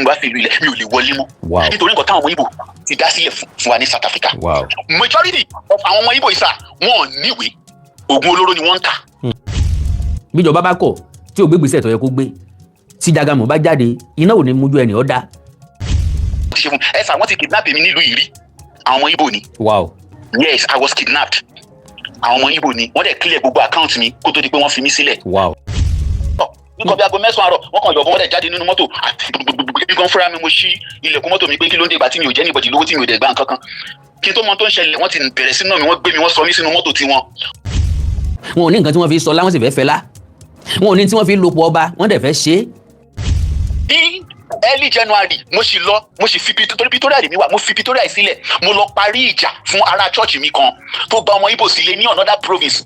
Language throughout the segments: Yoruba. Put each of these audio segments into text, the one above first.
Tí mo bá fi ìlú ilẹ̀, mi ò lè wọlé mọ́, nítorí nǹkan táwọn ọmọ Ìgbò ti dá sílẹ̀ fún wa ní South Africa. Majority of àwọn ọmọ Ìgbò yìí sà, wọn ò níwèé, oògùn olóró ni wọ́n ń tà. Bíjọba bá kọ̀ tí ò gbé gbèsè tó yẹ kó gbé, tí Jagamu bá jáde, iná ò ní mójú ẹni ọ̀dà. Ti ṣe fún ẹ sà, wọ́n ti kidnap mi nílùú yìí rí, àwọn ọmọ Ìgbò ni. Yes, I was kidnapped. Àwọn ọmọ Ìgbò ni. Wọ́n dẹ̀ clear gbogbo account mi kó tó di pé wọ́n fi mí sílẹ̀. Nǹkan bí aago 9 àárọ̀, wọ́n kàn yọ̀bọ̀n, wọ́n dẹ̀ jáde nínú mọ́tò àti gbogbogbò. Èmi gan fúnra mi, mo ṣí ilẹ̀kùn mọ́tò mi pé kí ló ń dé, ìgbà tí mi ò jẹ́ anybody lówó, tí mi ò dẹ̀ gbà nǹkan kan. Kí n tó mọ tó ń ṣẹlẹ̀, wọ́n ti bẹ̀rẹ̀ sí náà mi, wọ́n gbé mi, wọ́n sọ mí sínú mọ́tò tiwọn. Wọn ò ní nǹkan tí wọ́n fi sọ láwọn sì fẹ́ fẹ́ lá, wọn ò ní tí wọ́n fi lopọ̀ ọba, wọ́n dẹ̀ fẹ́ ṣe é. Ní early January, mo sì lọ, mo sì fi torí Pretoria lèmi wà, mo fi Pretoria sílẹ̀, mo lọ parí ìjà fún ará church mi kan tó gba ọmọ Ìgbò sílé ní another province.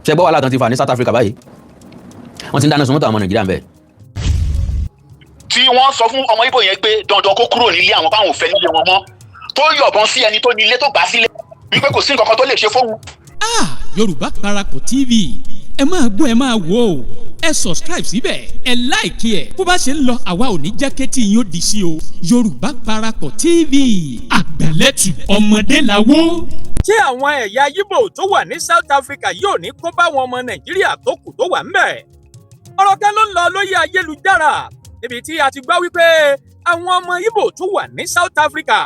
Ṣe gbọ́ wàhálà tán ti fà ní South Africa báyìí? Wọ́n ti ń dáná sun mọ́tò àwọn ọmọ Nàìjíríà ń bẹ̀. Tí wọ́n sọ fún ọmọ Ìgbò yẹn pé dandan kó kúrò nílé àwọn, báwọn ò fẹ́ nílé wọn mọ́, tó yọ̀bọ̀n sí ẹni tó nílé tó gbà sílé, wípé kò sí nǹkan kan tó lè ṣe fóun. Ah, Yorùbá Parapọ̀ TV, ẹ máa gbọ́, ẹ máa wò ó, ẹ subscribe síbẹ̀, ẹ like ẹ̀. Bó bá ṣe ń lọ, àwa ò ní jẹ́ kétí yín ó di sí o. Yorùbá Parapọ̀ TV, àgbàlẹ́tù ọmọdé làwọ́. Ṣé àwọn ẹ̀yà Yíbò tó wà ní South Africa yóò ní kó báwọn ọmọ Nàìjíríà tó kù tó wà ńbẹ̀? Ọ̀rọ̀ kan ló ń lọ lórí ayélujára níbi tí a ti gbọ́ wípé àwọn ọmọ Yíbò tó wà ní South Africa,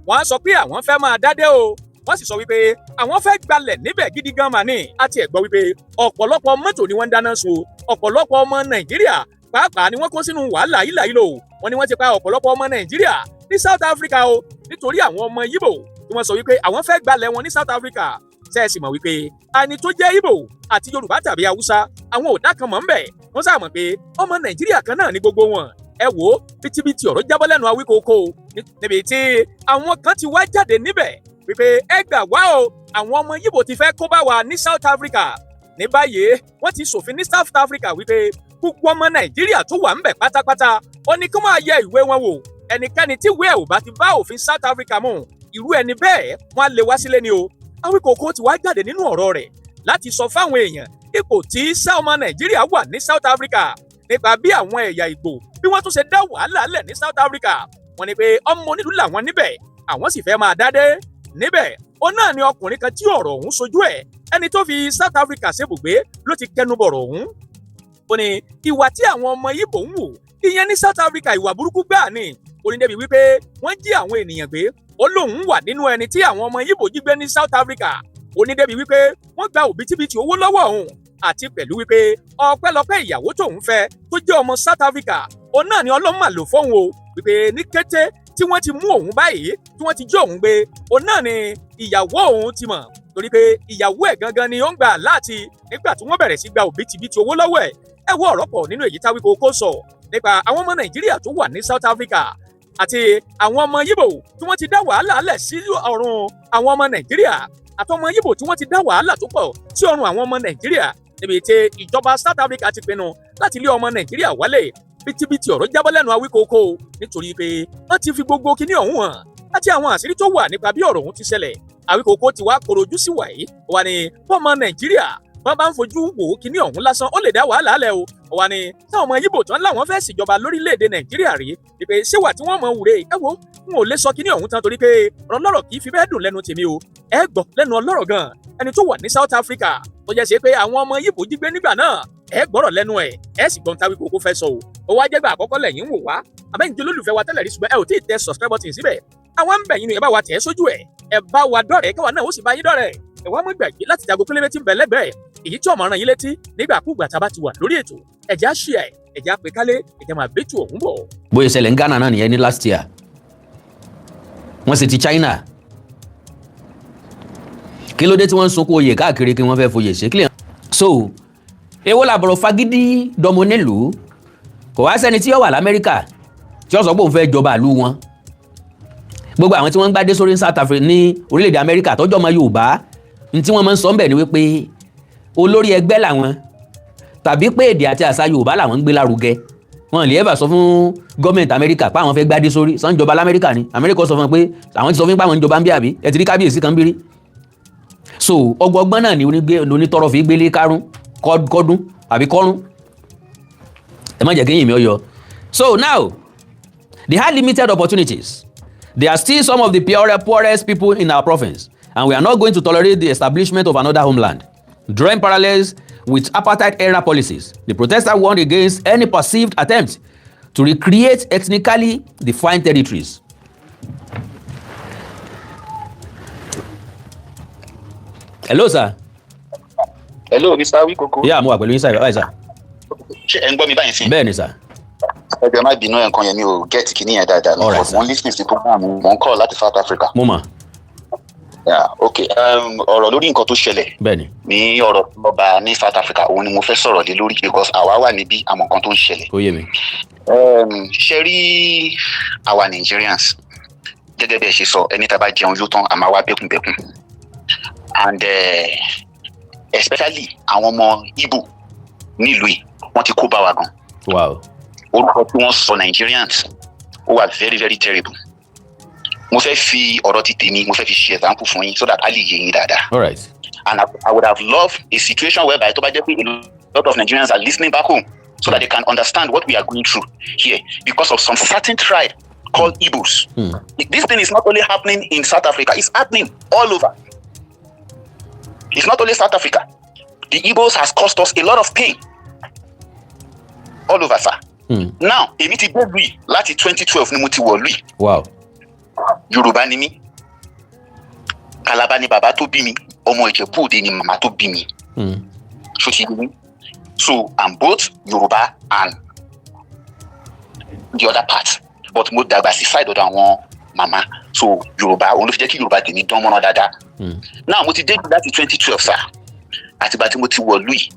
wọ́n sọ pé àwọn fẹ́ máa dádé o. Wọ́n sì sọ wípé àwọn fẹ́ gbalẹ̀ níbẹ̀ gidi gan mà ní. Àti ẹ̀ gbọ́ wípé ọ̀pọ̀lọpọ̀ mọ́tò ni wọ́n ń dáná sun, ọ̀pọ̀lọpọ̀ ọmọ Nàìjíríà pàápàá ni wọ́n kó sínú wàhálà hílàhílò. Wọ́n ní wọ́n ti pa ọ̀pọ̀lọpọ̀ ọmọ Nàìjíríà ní South Africa o, nítorí àwọn ọmọ Yíbò tí wọ́n sọ wípé àwọn fẹ́ gbalẹ̀ wọn ní South Africa. Ṣe é sì mọ̀ wípé ẹni tó jẹ́ Ìgbò àti Yorùbá tàbí Haúsá, àwọn ò dá kan mọ̀ ńbẹ̀? Wọ́n sáà mọ̀ pé ọmọ Nàìjíríà kan náà ní gbogbo wọn. Ẹ wò ó, bìtìbìtì ọ̀rọ̀ jábọ́ lẹ́nu Awíkókó, níbi tí àwọn kan ti wá jáde níbẹ̀ wípé ẹ gbà wá o, àwọn ọmọ Yíbò ti fẹ́ kó bá wa ní South Africa. Ní báyìí, wọ́n ti ṣòfin ní South Africa wípé gbogbo ọmọ Nàìjíríà tó wà ńbẹ̀ pátápátá, ó ní kó máa yẹ ìwé wọn wò. Ẹnikẹ́ni tí ìwé ẹ̀ ò bá ti bá òfin South Africa mu, irú ẹni bẹ́ẹ̀, wọ́n á lé wá sílé ni o. Awíkókó ti wá jáde nínú ọ̀rọ̀ rẹ̀ láti sọ fáwọn èèyàn ipò tí ọmọ Nàìjíríà wà ní South Africa, nípa bí àwọn ẹ̀yà Ìgbò bí wọ́n tún ṣe dá wàhálà lẹ̀ ní South Africa. Wọ́n ní pé ọmọ onílùú làwọn níbẹ̀, àwọn sì fẹ́ máa dádé níbẹ̀. Ó náà ni ọkùnrin kan tí ọ̀rọ̀ ọ̀hún sojú ẹ̀, ẹni tó fi South Africa ṣebùgbé, ló ti kẹnu bọ̀rọ̀ ọ̀hún. Ó ní ìwà tí àwọn ọmọ Ìgbò ń wù ìyẹn ní South Africa, ìwà burúkú gbáà ni. Ó ní débi wípé wọ́n jí àwọn ènìyàn gbé. Ó lóun wà nínú ẹni tí àwọn ọmọ Ìgbò jí gbé ní South Africa. Ó ní débi wípé wọ́n gba òbítíbitì owó lọ́wọ́ òun, àti pẹ̀lú wípé ọpẹ́lọpẹ́ ìyàwó tóun fẹ́ tó jẹ́ ọmọ South Africa, òun náà ni Ọlọ́run mà lò fóun o, wípé ní kété tí wọ́n ti mú òun báyìí, tí wọ́n ti jí òun gbé, òun náà ni ìyàwó òun ti mọ̀, torí pé ìyàwó ẹ̀ gangan ni ó ń gbà láti nígbà tí wọ́n bẹ̀rẹ̀ sí gba òbítíbitì owó lọ́wọ́ ẹ̀. Ẹ wo, ọ̀rọ̀ pọ̀ nínú èyí táwíkókó sọ nípa àwọn ọmọ Nàìjíríà tó wà ní South Africa àti àwọn ọmọ Yíbò tí wọ́n ti dá wàhálà lẹ̀ sí ọrùn àwọn ọmọ Nàìjíríà, àtọmọ Yíbò tí wọ́n ti dá wàhálà tó pọ̀ sí ọrùn àwọn ọmọ Nàìjíríà, níbi tí ìjọba South Africa ti pinnu láti lé ọmọ Nàìjíríà wálé. Bìtìbìtì ọ̀rọ̀ jábọ́ lẹ́nu Awíkókó, nítorí pé wọ́n ti fi gbogbo kinní ọ̀hún hàn àti àwọn àṣírí tó wà nípa bí ọ̀rọ̀ ọ̀hún ti ṣẹlẹ̀. Awíkókó ti wá korojú sí wàyí wà ní bọ́mọ Nàìjíríà wọ́n bá ń fojú wò ó, kinní ọ̀hún lásán ó lè dá wàhálà lẹ̀ o. Wà ní táwọn ọmọ Yíbò tán láwọn fẹ́ ṣèjọba lórílẹ̀‐èdè Nàìjíríà rí ìpè ṣéwà tí wọ́n mọ̀ wúre. Ẹ wo, n ò lè sọ kinní ọ̀hún tán, torí pé ọ̀rọ̀ lọ́rọ̀ kì í fi bẹ́ẹ̀ dùn lẹ́nu tèmi o. Ẹ gbọ́ lẹ́nu ọlọ́rọ̀ gan, ẹni tó wà ní South Africa tó jẹ́ ṣe pé àwọn ọmọ Yíbò jí gbé nígbà náà. Ẹ gbọ́rọ̀ lẹ́nu ẹ̀, ẹ sì gbọ́n táwí kókó fẹ́ sọ o. Ó wá jẹ́gbà àkọ́kọ́ lẹ́yìn ń wò wá, àbẹ́yìn jẹ́ olólùfẹ́ wa tẹ́lẹ̀ rí, ṣùgbọ́n ẹ ò tí ì tẹ subscribe button síbẹ̀, àwọn ń bẹ̀ yín ni, ẹ bá wa tẹ̀ ẹ́ sójú ẹ̀, ẹ bá wa dọ̀rẹ́, káwa náà ó sì bá yín dọ̀rẹ́. Ẹ wá mú gbàgbé láti jago pélébé tí ń bẹ lẹ́gbẹ̀ẹ́ èyí tí ọmọ ràn yín létí nígbàkúùgbà tá a bá ti wà lórí ètò. Ẹ̀já ṣí ẹ̀, ẹ̀já pé kálé, ẹ̀já máa bẹ́tù ọ̀hún bọ̀. Bóyá ṣẹlẹ̀ ní Ghana náà nìyẹn ní last year, wọ́n sì ti China. Kí ló dé tí wọ́n ń sunkún oyè káàkiri kí wọ́n fẹ́ foyè ṣe kílẹ̀? So èwo làbọ̀rọ̀ fagídí dọmọ nílùú? Kò wá sẹ́ni tí ó wà l'Amẹ́ríkà tí ó sọ pé òun fẹ́ jọba ìlú wọn. Gbogbo àwọn tí wọ́n ń gbádé sórí South Africa ní orílẹ̀-èdè Amẹ́ríkà tọ́jú ọmọ Yorùbá ní tí wọ́n máa ń sọ ń bẹ̀ ni wípé olórí ẹgbẹ́ làwọn, tàbí pé èdè àti àṣà Yorùbá làwọn ń gbé lárugẹ. Wọn lè ever sọ fún gọ́ọ̀mẹ̀ntì Amẹ́ríkà pé àwọn fẹ́ gbádé sórí sọ́njọba l'Amẹ́ríkà ni. Amẹ́ríkà sọ fún wọn pé àwọn ti sọ fún pé àwọn ń jọba ń bí, àbí ẹ ti rí kábíyèsí kan bí rí? So ọgbọgbọ́n náà ni onítọ́rọ̀ fi gbélé kárún kọ́dún àbí kọ́rún. Ẹ má jẹ́ kí yìnyín mi ọ yọ. So now They had limited opportunities. They are still some of the poorest people in our province, and we are not going to tolerate the establishment of another homeland. Drawing parallels with apartheid era policies, the protesters warned against any perceived attempt to recreate ethnically defined territories. Hello, sir. Hello, Mr. Wikoko. Yeah, mo wà pẹ̀lú yín, sir. Báyìí, sir. Ṣé ẹ ń gbọ́ mi báyìí sí? Bẹ́ẹ̀ ni, sir. Ẹ jọ̀ọ́, má bínú, nǹkan yẹn mi ò get kìíní yẹn dáadáa. All right, sir. Mo ń listen sí program, mo ń call láti South Africa. Mo mọ̀. Yeah, okay. Ọ̀rọ̀ lórí nǹkan tó ṣẹlẹ̀ Bẹ́ẹ̀ ni. ní ọ̀rọ̀ ọba ní South Africa, òun ni mo fẹ́ sọ̀rọ̀ lé lórí because àwa wà níbí, àmọ́ nǹkan tó ń ṣẹlẹ̀. Ó yé mi. Ṣe rí àwa Nigerians, gẹ́gẹ́ bí ẹ ṣe sọ, ẹni tá a bá jẹun yóò tán, a máa wá bẹ́kùnbẹ́kùn, and especially àwọn ọmọ Igbo nílùú yìí, wọ́n ti kó bá wa gan. Orúkọ tí wọ́n sọ Nigerians, ó wà very, very terrible. Mo fẹ́ fi ọ̀rọ̀ ti tèmi, mo fẹ́ fi ṣe example fún yín so that a lè yé yín dáadáa. All right. And I would have loved a situation whereby tó bá jẹ́ pé a lot of Nigerians are listening back home so that they can understand what we are going through here because of some certain tribe called Igbos. This thing is not only happening in South Africa, it's happening all over. It's not only South Africa. The Igbos has caused us a lot of pain all over, sir. Now, èmi ti dé ìlú láti 2012 ni mo ti wọ̀ ìlú yìí. Yorùbá ni mí. Calabar ni bàbá tó bí mi, ọmọ Ìjẹ̀bú Òde ni màmá tó bí mi. Ṣó ti yé yín? So I'm both Yorùbá and the other part, but mo dàgbà sí side ọ̀dọ̀ àwọn màmá, so Yorùbá òun ló fi jẹ́ kí Yorùbá tèmi dán mọ́rán dáadáa. Now, mo ti dé láti 2012, sir. Àtìgbà tí mo ti wọ̀ ìlú yìí,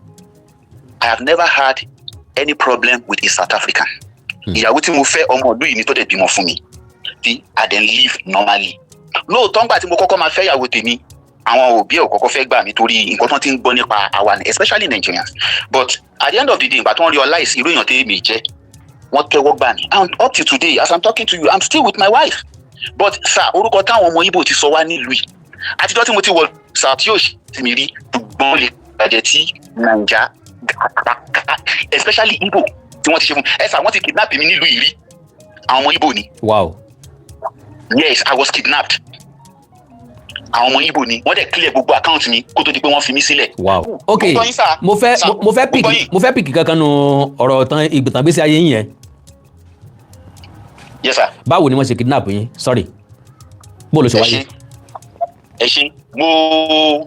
I have never had any problem with a South African. Ìyàwó tí mo fẹ́, ọmọ ìlú yìí ni, tó dẹ̀ bímọ fún mi, tí I then live normally. Lóòótọ́, ńgbà tí mo kọ́kọ́ máa fẹ́ ìyàwó tèmi, àwọn òbí ẹ̀ ò kọ́kọ́ fẹ́ gbà mí torí nǹkan tó ti ń gbọ́ nípa àwa ni, especially Nigerians. But at the end of the day, ìgbà tó ń realize irú èèyàn tèmi jẹ́, wọ́n tẹ́wọ́ gbà mí, and up till today, as I'm talking to you, I'm still with my wife. But sir, orúkọ táwọn ọmọ Igbo ti sọ wá nílùú yìí, àtijọ́ tí mo ti wọ, sir, tí yóò ṣe mi rí, gbọ́n lè bàjẹ́ tí Naija, especially Igbo, tí wọ́n ti ṣe fún ẹ, sir. Wọ́n ti kidnap mi nílùú yìí rí, àwọn ọmọ Igbo ni. Yes, I was kidnapped. Àwọn ọmọ Igbo ni. Wọ́n dẹ̀ clear gbogbo account mi kó tó di pé wọ́n fi mí sílẹ̀. Wow, ok. Mo gbọ́ yín, sir. Mo fẹ́ Sir, mo fẹ́ mo pick gbọ́ yín. Mo fẹ́ pick kankan nu ọ̀rọ̀ tán ìgbìtàn gbèsè ayé yín yẹn. Yes, sir. Báwo ni wọ́n ṣe kidnap yín? Sorry, bó ló ṣe Ẹ wáyé? ṣe, ẹ ṣe. Mo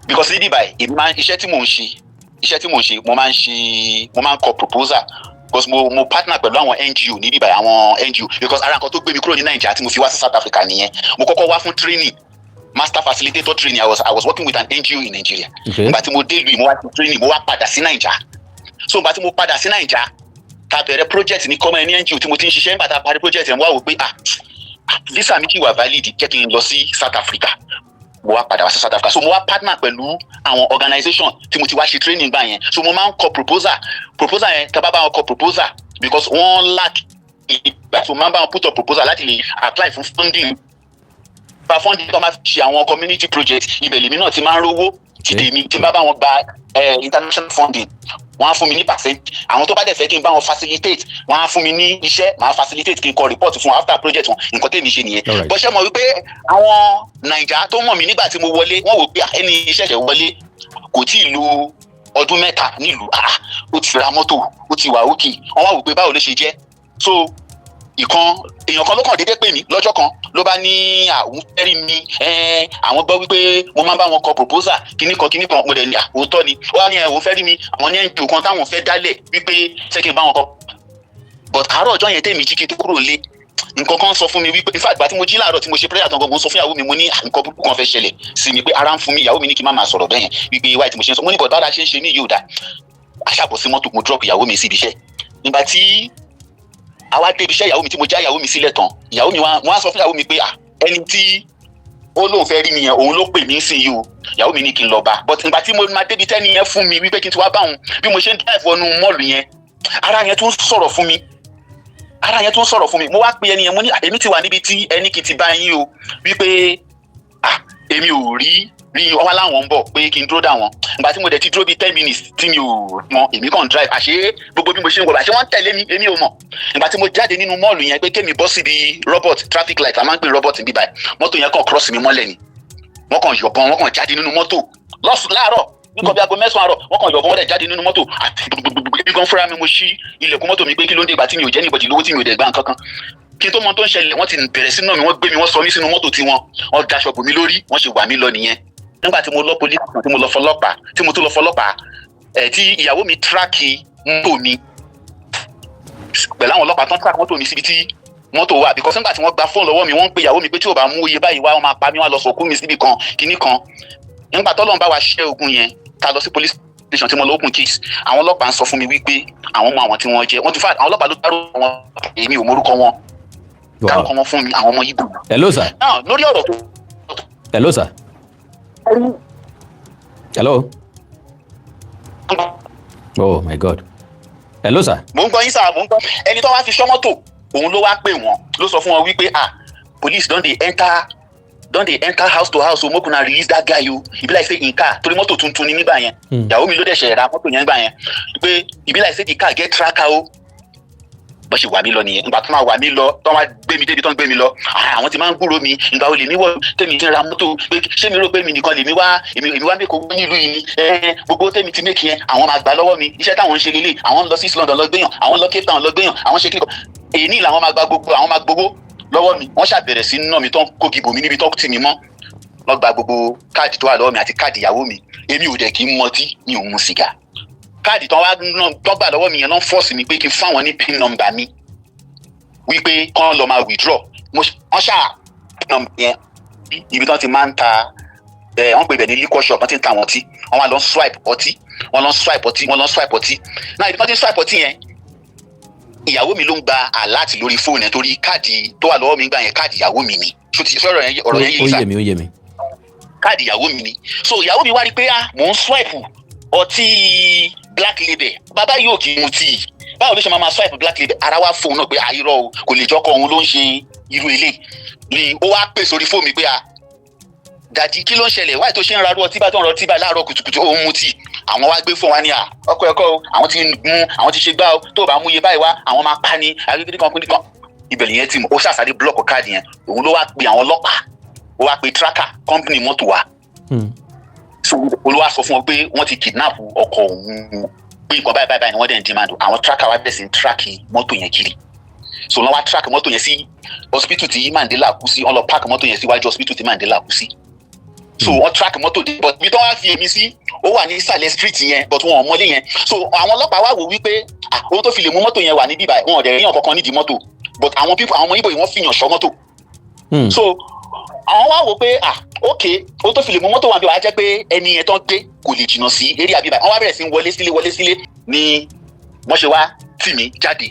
because níbí báyìí, èmi máa ń iṣẹ́ tí mò ń ṣe, mo máa ń ṣe, mo máa ń kọ proposal because mo partner pẹ̀lú àwọn NGO níbí báyìí, àwọn NGO, because ara nǹkan tó gbé mi kúrò ní Nàìjíríà tí mo fi wá sí South Africa nìyẹn. Mo kọ́kọ́ wá fún training, master facilitator training. I was working with an NGO in Nigeria. Ìgbà tí mo dé ìlú yìí, mo wá sí training, mo wá padà sí Naija. So ìgbà tí mo padà sí Naija, ta bẹ̀rẹ̀ project ní kọ́mọ ní NGO tí mo ti ń ṣiṣẹ́. Nígbà tá a parí project yẹn, mo wá wò pé, ah, visa mi kì í wà valid, jẹ́ kí n lọ sí South Africa. Mo wá padà wá sí South Africa, so mo wá partner pẹ̀lú àwọn organisation tí mo ti wá ṣe training gbà yẹn. So mo máa ń kọ proposal. Proposal yẹn, tá a bá bá wọn kọ proposal, because wọ́n lack ìgbà, so mo máa ń bá wọn put up proposal láti lè apply fún funding, gba funding tó máa fi ṣe àwọn community project. Ibẹ̀ lèmi náà ti máa ń rówó ti tèmi. Tí n bá bá wọn gba international funding, wọ́n á fún mi ní percent. Àwọn tó bá dẹ̀ fẹ́ kí n bá wọn facilitate, wọ́n á fún mi ní iṣẹ́, màá facilitate kí n kọ report fún wọn after project wọn. Nǹkan tèmi ṣe nìyẹn. Bó ṣe mọ̀ wípé àwọn Naija tó mọ̀ mí nígbà tí mo wọlé, wọ́n wò pé, ah, ẹni iṣẹ́ ṣẹ̀ wọlé, kò tí ì lo ọdún 3 nílùú, ah, ó ti ra mọ́tò, ó ti wà òkè. Wọ́n wá wò pé báwo ló ṣe jẹ́. So ìkan èèyàn kan ló kàn déédéé pè mí lọ́jọ́ kan, ló bá ní àwọn fẹ́ rí mi, àwọn gbọ́ wípé mo máa ń bá wọn kọ proposal, kíní kan kíní kan. Mo dẹ̀ ní òótọ́ ni. Ó wá ní òun fẹ́ rí mi, àwọn ní NGO kan táwọn fẹ́ dálẹ̀, wípé ṣé kí n bá wọn kọ. But àárọ̀ ọjọ́ yẹn, tèmi jí kí n tó kúrò lé, nǹkan kan sọ fún mi wípé, in fact, ìgbà tí mo jí láàárọ̀ tí mo ṣe prayer tán gan, mo sọ fún ìyàwó mi, mo ní nǹkan burúkú kan fẹ́ ṣẹlẹ̀ sí mi, pé ara ń fún mi. Ìyàwó mi ní kí n má máa sọ̀rọ̀ bẹ́yẹn, wípé wáyé tí mo ṣe ń sọ. Mo ní bọ̀ bára ṣe ń ṣe mí yóò dá aṣàbọ̀ sí mọ́tò. Mo drop ìyàwó mi síbi iṣẹ́. Nígbà tí àwa débi iṣẹ́ ìyàwó mi, tí mo já ìyàwó mi sílẹ̀ tán, ìyàwó mi wá, wọ́n á sọ fún ìyàwó mi pé, ah, ẹni tí ó lóun fẹ́ rí mi yẹn, òun ló pè mí sí yìí o. Ìyàwó mi ní kí n lọ bá. But ìgbà tí mo máa débi tẹ́ni yẹn fún mi wípé kí n ti wá bá òun, bí mo ṣe ń drive wọnú mall yẹn, ara yẹn tún sọ̀rọ̀ fún mi, ara yẹn tún sọ̀rọ̀ fún mi. Mo wá pe ẹni yẹn, mo ní, "Ah, èmi ti wà níbi tí ẹni kì í ti bá yín o," wípé, ah, èmi ò rí rí. Ọwọ́ láwọn ń bọ̀, pé kí n dúró dà wọ́n. Ìgbà tí mo dẹ̀ ti dúró bíi 10 minutes tí mi ò mọ, èmi kàn drive, àṣé gbogbo bí mo ṣe ń wọlé, àṣé wọ́n ń tẹ̀lé mi, èmi ò mọ̀. Ìgbà tí mo jáde nínú mall yẹn pé kémi bọ́ síbi robot, traffic light a máa ń pè robot níbí báyìí, mọ́tò yẹn kàn cross mi mọ́lẹ̀ ni. Wọ́n kàn yọ̀bọ̀n, wọ́n kàn jáde nínú mọ́tò lọ́sùn láàárọ̀, nǹkan bí aago 9 àárọ̀. Wọ́n kàn yọ̀bọ̀n, wọ́n dẹ̀ jáde nínú mọ́tò àti gbogbogbò. Èmi gan fúnra mi, mo ṣí ilẹ̀kùn mọ́tò mi pé kí ló ń dé? Ìgbà tí mi ò jẹ́ anybody lówó, tí mi ò dẹ̀ gbà nǹkan kan, kí n tó mọ tó ń ṣẹlẹ̀, wọ́n ti bẹ̀rẹ̀ sí náà mi. Wọ́n gbé mi, wọ́n sọ mí sínú mọ́tò tiwọn, wọ́n daṣọ bò mí lórí, wọ́n ṣe wà mí lọ nìyẹn. Nígbà tí mo lọ police, tí mo lọ fọlọ́pàá, tí mo tún lọ fọlọ́pàá ẹ̀, tí ìyàwó mi track mọ́tò mi pẹ̀lú àwọn ọlọ́pàá tán, track mọ́tò mi síbi tí mọ́tò wà, because nígbà tí wọ́n gba fóònù lọ́wọ́ mi, wọ́n ń pe ìyàwó mi pé tí ò bá mú iye báyìí wá, wọ́n máa pa mí, wọ́n lọ sọ̀kú mi síbi kan, kinní kan. Nígbà tọ́lọ́run bá wa ṣẹ́ ogun yẹn, ta lọ sí police station tí mo lọ open case, àwọn ọlọ́pàá ń sọ fún mi wípé àwọn mọ àwọn tí wọ́n jẹ́. Wọ́n ti fà àwọn ọlọ́pàá ló dárúkọ wọn, èmi ò mórúkọ wọn, dárúkọ wọn fún mi, àwọn ọmọ Ìgbò. Hello, sir. Now, lórí ọ̀rọ̀ tó Hello, sir. Hello. Oh my God. Hello, sir. Mò ń gbọ́ yín, sir, mò ń gbọ́. Ẹni tó wá fi ṣọ́ mọ́tò, òun ló wá pè wọ́n, ló sọ fún wọn wípé, "Ah, police don dey enter house to house o, make una release that guy o. E be like say im car," torí mọ́tò tuntun ni nígbà yẹn, ìyàwó mi ló dẹ̀ ṣẹ̀ ra mọ́tò yẹn nígbà yẹn, pé "e be like say the car get tracker o." Bó ṣe wà mí lọ nìyẹn. Ìgbà tó máa wà mí lọ, tó máa gbé mi débi tó ń gbé mi lọ, ah, àwọn ti máa ń gbúrò mi. Ìgbà wo lèmi wọ tèmi ti ra mọ́tò? Pé ṣé mi rò pé mi nìkan lèmi wá, èmi wá mẹ́kọ̀ọ́ nílùú yìí ni? Gbogbo tèmi ti make yẹn, àwọn máa gbà lọ́wọ́ mi. Iṣẹ́ táwọn ń ṣe lélẹ̀, àwọn ń lọ sí East London lọ gbéyàn, àwọn ń lọ Cape Town lọ gbéyàn, àwọn ṣe kíkọ èyí làwọn máa gba gbogbo, àwọn máa gbowó lọ́wọ́ mi. Wọ́n ṣàbẹ̀rẹ̀ sí ná mi, tó ń kógi bò mí níbi tó tì mí mọ́. Wọ́n gba gbogbo káàdì tó wà lọ́wọ́ mi àti káàdì ìyàwó mi. Èmi ò dẹ̀ kí ń mọtí, mi ò mu sìgá. Káàdì tó wá tó gbà lọ́wọ́ mi yẹn, ló ń force mi pé kí n fáwọn ní PIN number mi, wípé kán lọ máa withdraw. Wọ́n ṣáà PIN number yẹn, ibi tí wọ́n ti máa ń ta ẹ, wọ́n pè bẹ̀ ní liquor shop, wọ́n ti ń ta àwọn ọtí. Wọ́n wá lọ ń swipe ọtí, wọ́n lọ ń swipe ọtí, wọ́n lọ ń swipe ọtí náà. Ibi tí wọ́n ti ń swipe ọtí yẹn, ìyàwó mi ló ń gba alert lórí fóònù yẹn, torí káàdì tó wà lọ́wọ́ mi gbà yẹn, káàdì ìyàwó mi ni. Ṣó ti sọ̀rọ̀ yẹn, ọ̀rọ̀ yẹn yé Ó sá? yé mi, ó yé mi. Káàdì ìyàwó mi ni. So ìyàwó mi wá rí i pé, ah, mò ń swipe ọtí Black Label. Bàbá yóò kì í mu tíì, báwo ló ṣe máa ma swipe Black Label? Ara wa fóun náà pé àìrọ o, kò lè jọkọ òun ló ń ṣe irú eléyìí ni. Ó wá pè sórí fóònù mi pé, "Ah, daddy, kí ló ń ṣẹlẹ̀? Wáyé tó ṣe ń rarú ọtí bá, tó ń rọ ọtí bá láàárọ̀ kùtùkùtù, ó ń mutí?" Àwọn wá gbé fóònù wa ní à ọkọ ẹ̀kọ́ o, àwọn ti mú, àwọn ti ṣe gbá o, tó o bá mú iye báyìí wá, àwọn máa pa ni àgbègbè kan kan. Ibẹ̀ nìyẹn ti mọ̀. Ó ṣàṣàdé block káàdì yẹn. Òun ló wá pe àwọn ọlọ́pàá, ó wá pe tracker company mọ́tò wa. So olúwa sọ fún wọn pé wọ́n ti kidnap ọkọ òun, pé nǹkan báyìí báyìí báyìí ni wọ́n dẹ̀ ń demand. Àwọn tracker wa bẹ̀rẹ̀ sí ń track mọ́tò yẹn kiri. So wọ́n wá track mọ́tò yẹn sí hospital tí Mandela kú sí. Wọ́n lọ park mọ́tò yẹn síwájú hospital tí Mandela kú sí. So wọ́n track mọ́tò dé, but ibi tí wọ́n wá fi èmi sí, ó wà ní ìsàlẹ̀ street yẹn, but wọn ò mọ́lé yẹn. So àwọn ọlọ́pàá wá wò wípé, ah, ohun tó fi lè mú mọ́tò yẹn wà ní bíbá, wọn ò dẹ̀ ríyàn kankan nídìí mọ́tò, but àwọn people, àwọn ọmọ Ìgbò yìí, wọ́n fìyàn ṣọ́ mọ́tò. So àwọn wá wò pé, ah, ok, ohun tó fi lè mú mọ́tò wà bí wàá jẹ́ pé ẹni yẹn tán gbé kò lè jìnnà sí area bíbá. Wọ́n wá bẹ̀rẹ̀ sí ń wọlé sílé, wọlé sílé ni wọ́n ṣe wá tì mí jáde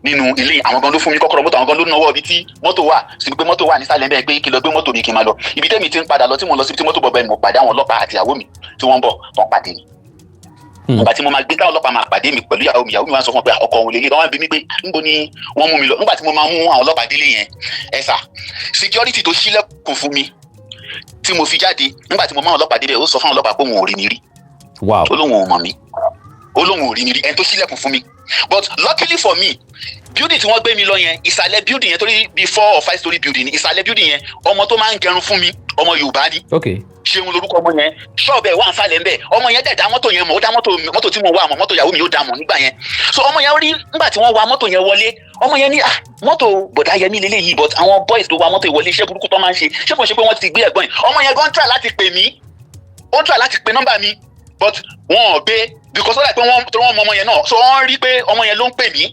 nínú ilé. Àwọn gan ló fún mi kọ́kọ́rọ́ mọ́tò, àwọn gan ló náwó ibi tí mọ́tò wà síbi, pé mọ́tò wà nísàlẹ̀ bẹ́ẹ̀, pé kí n lọ gbé mọ́tò mi, kí n máa lọ. Ibi tẹ́mi ti ń padà lọ, tí mo lọ síbi tí mọ́tò bọ̀ bẹ́ẹ̀, mo pàdé àwọn ọlọ́pàá àti ìyàwó mi tí wọ́n ń bọ̀, wọ́n pàdé mi. Nígbà tí mo máa gbé, táwọn ọlọ́pàá máa pàdé mi pẹ̀lú ìyàwó mi, ìyàwó mi wá sọ fún mi pé ọkọ òun lélẹ̀. Wọ́n wá bi mí pé níbo ni wọ́n mú mi lọ. Nígbà tí mo máa mú àwọn ọlọ́pàá délé yẹn, ẹ sà, security tó ṣílẹ̀kùn fún mi tí mo fi jáde, nígbà tí mo máa ọlọ́pàá débẹ̀, ó sọ fún àwọn ọlọ́pàá pé òun ò rí mi rí. Ó lóun ò mọ̀ mí, ó lóun ò rí mi rí, ẹni tó ṣílẹ̀kùn fún mi. But luckily for me, building tí wọ́n gbé mi lọ yẹn, ìsàlẹ̀ building yẹn, torí bíi four or five story building ni, ìsàlẹ̀ building yẹn, ọmọ tó máa ń gẹrun fún mi, ọmọ Yorùbá ni. Ṣeun lorúkọ ọmọ yẹn. Ṣọ́ọ̀bù ẹ̀ wà ń sàlẹ̀ ńbẹ̀. Ọmọ yẹn dẹ̀ dá mọ́tò yẹn mọ̀, ó dá mọ́tò, mọ́tò tí mo wà mọ̀, mọ́tò ìyàwó mi, ó dá mọ̀ nígbà yẹn. So ọmọ yẹn rí nígbà tí wọ́n wa mọ́tò yẹn wọlé, ọmọ yẹn ní, "Ah, mọ́tò bọ̀dá Yẹmí lélẹ́yìí, but àwọn boys tó wa mọ́tò ìwọlé, iṣẹ́ burúkú tó máa ń ṣe, ṣé kò ṣe pé wọ́n ti gbé ẹ̀gbọ́n yìí?" Ọmọ yẹn gan try láti pè mí, ó try láti pe nọ́mbà mi, but wọn ò gbé, because ó dà pé wọ́n tó wọ́n mọ ọmọ yẹn náà. So wọ́n rí pé ọmọ yẹn ló ń pè mí,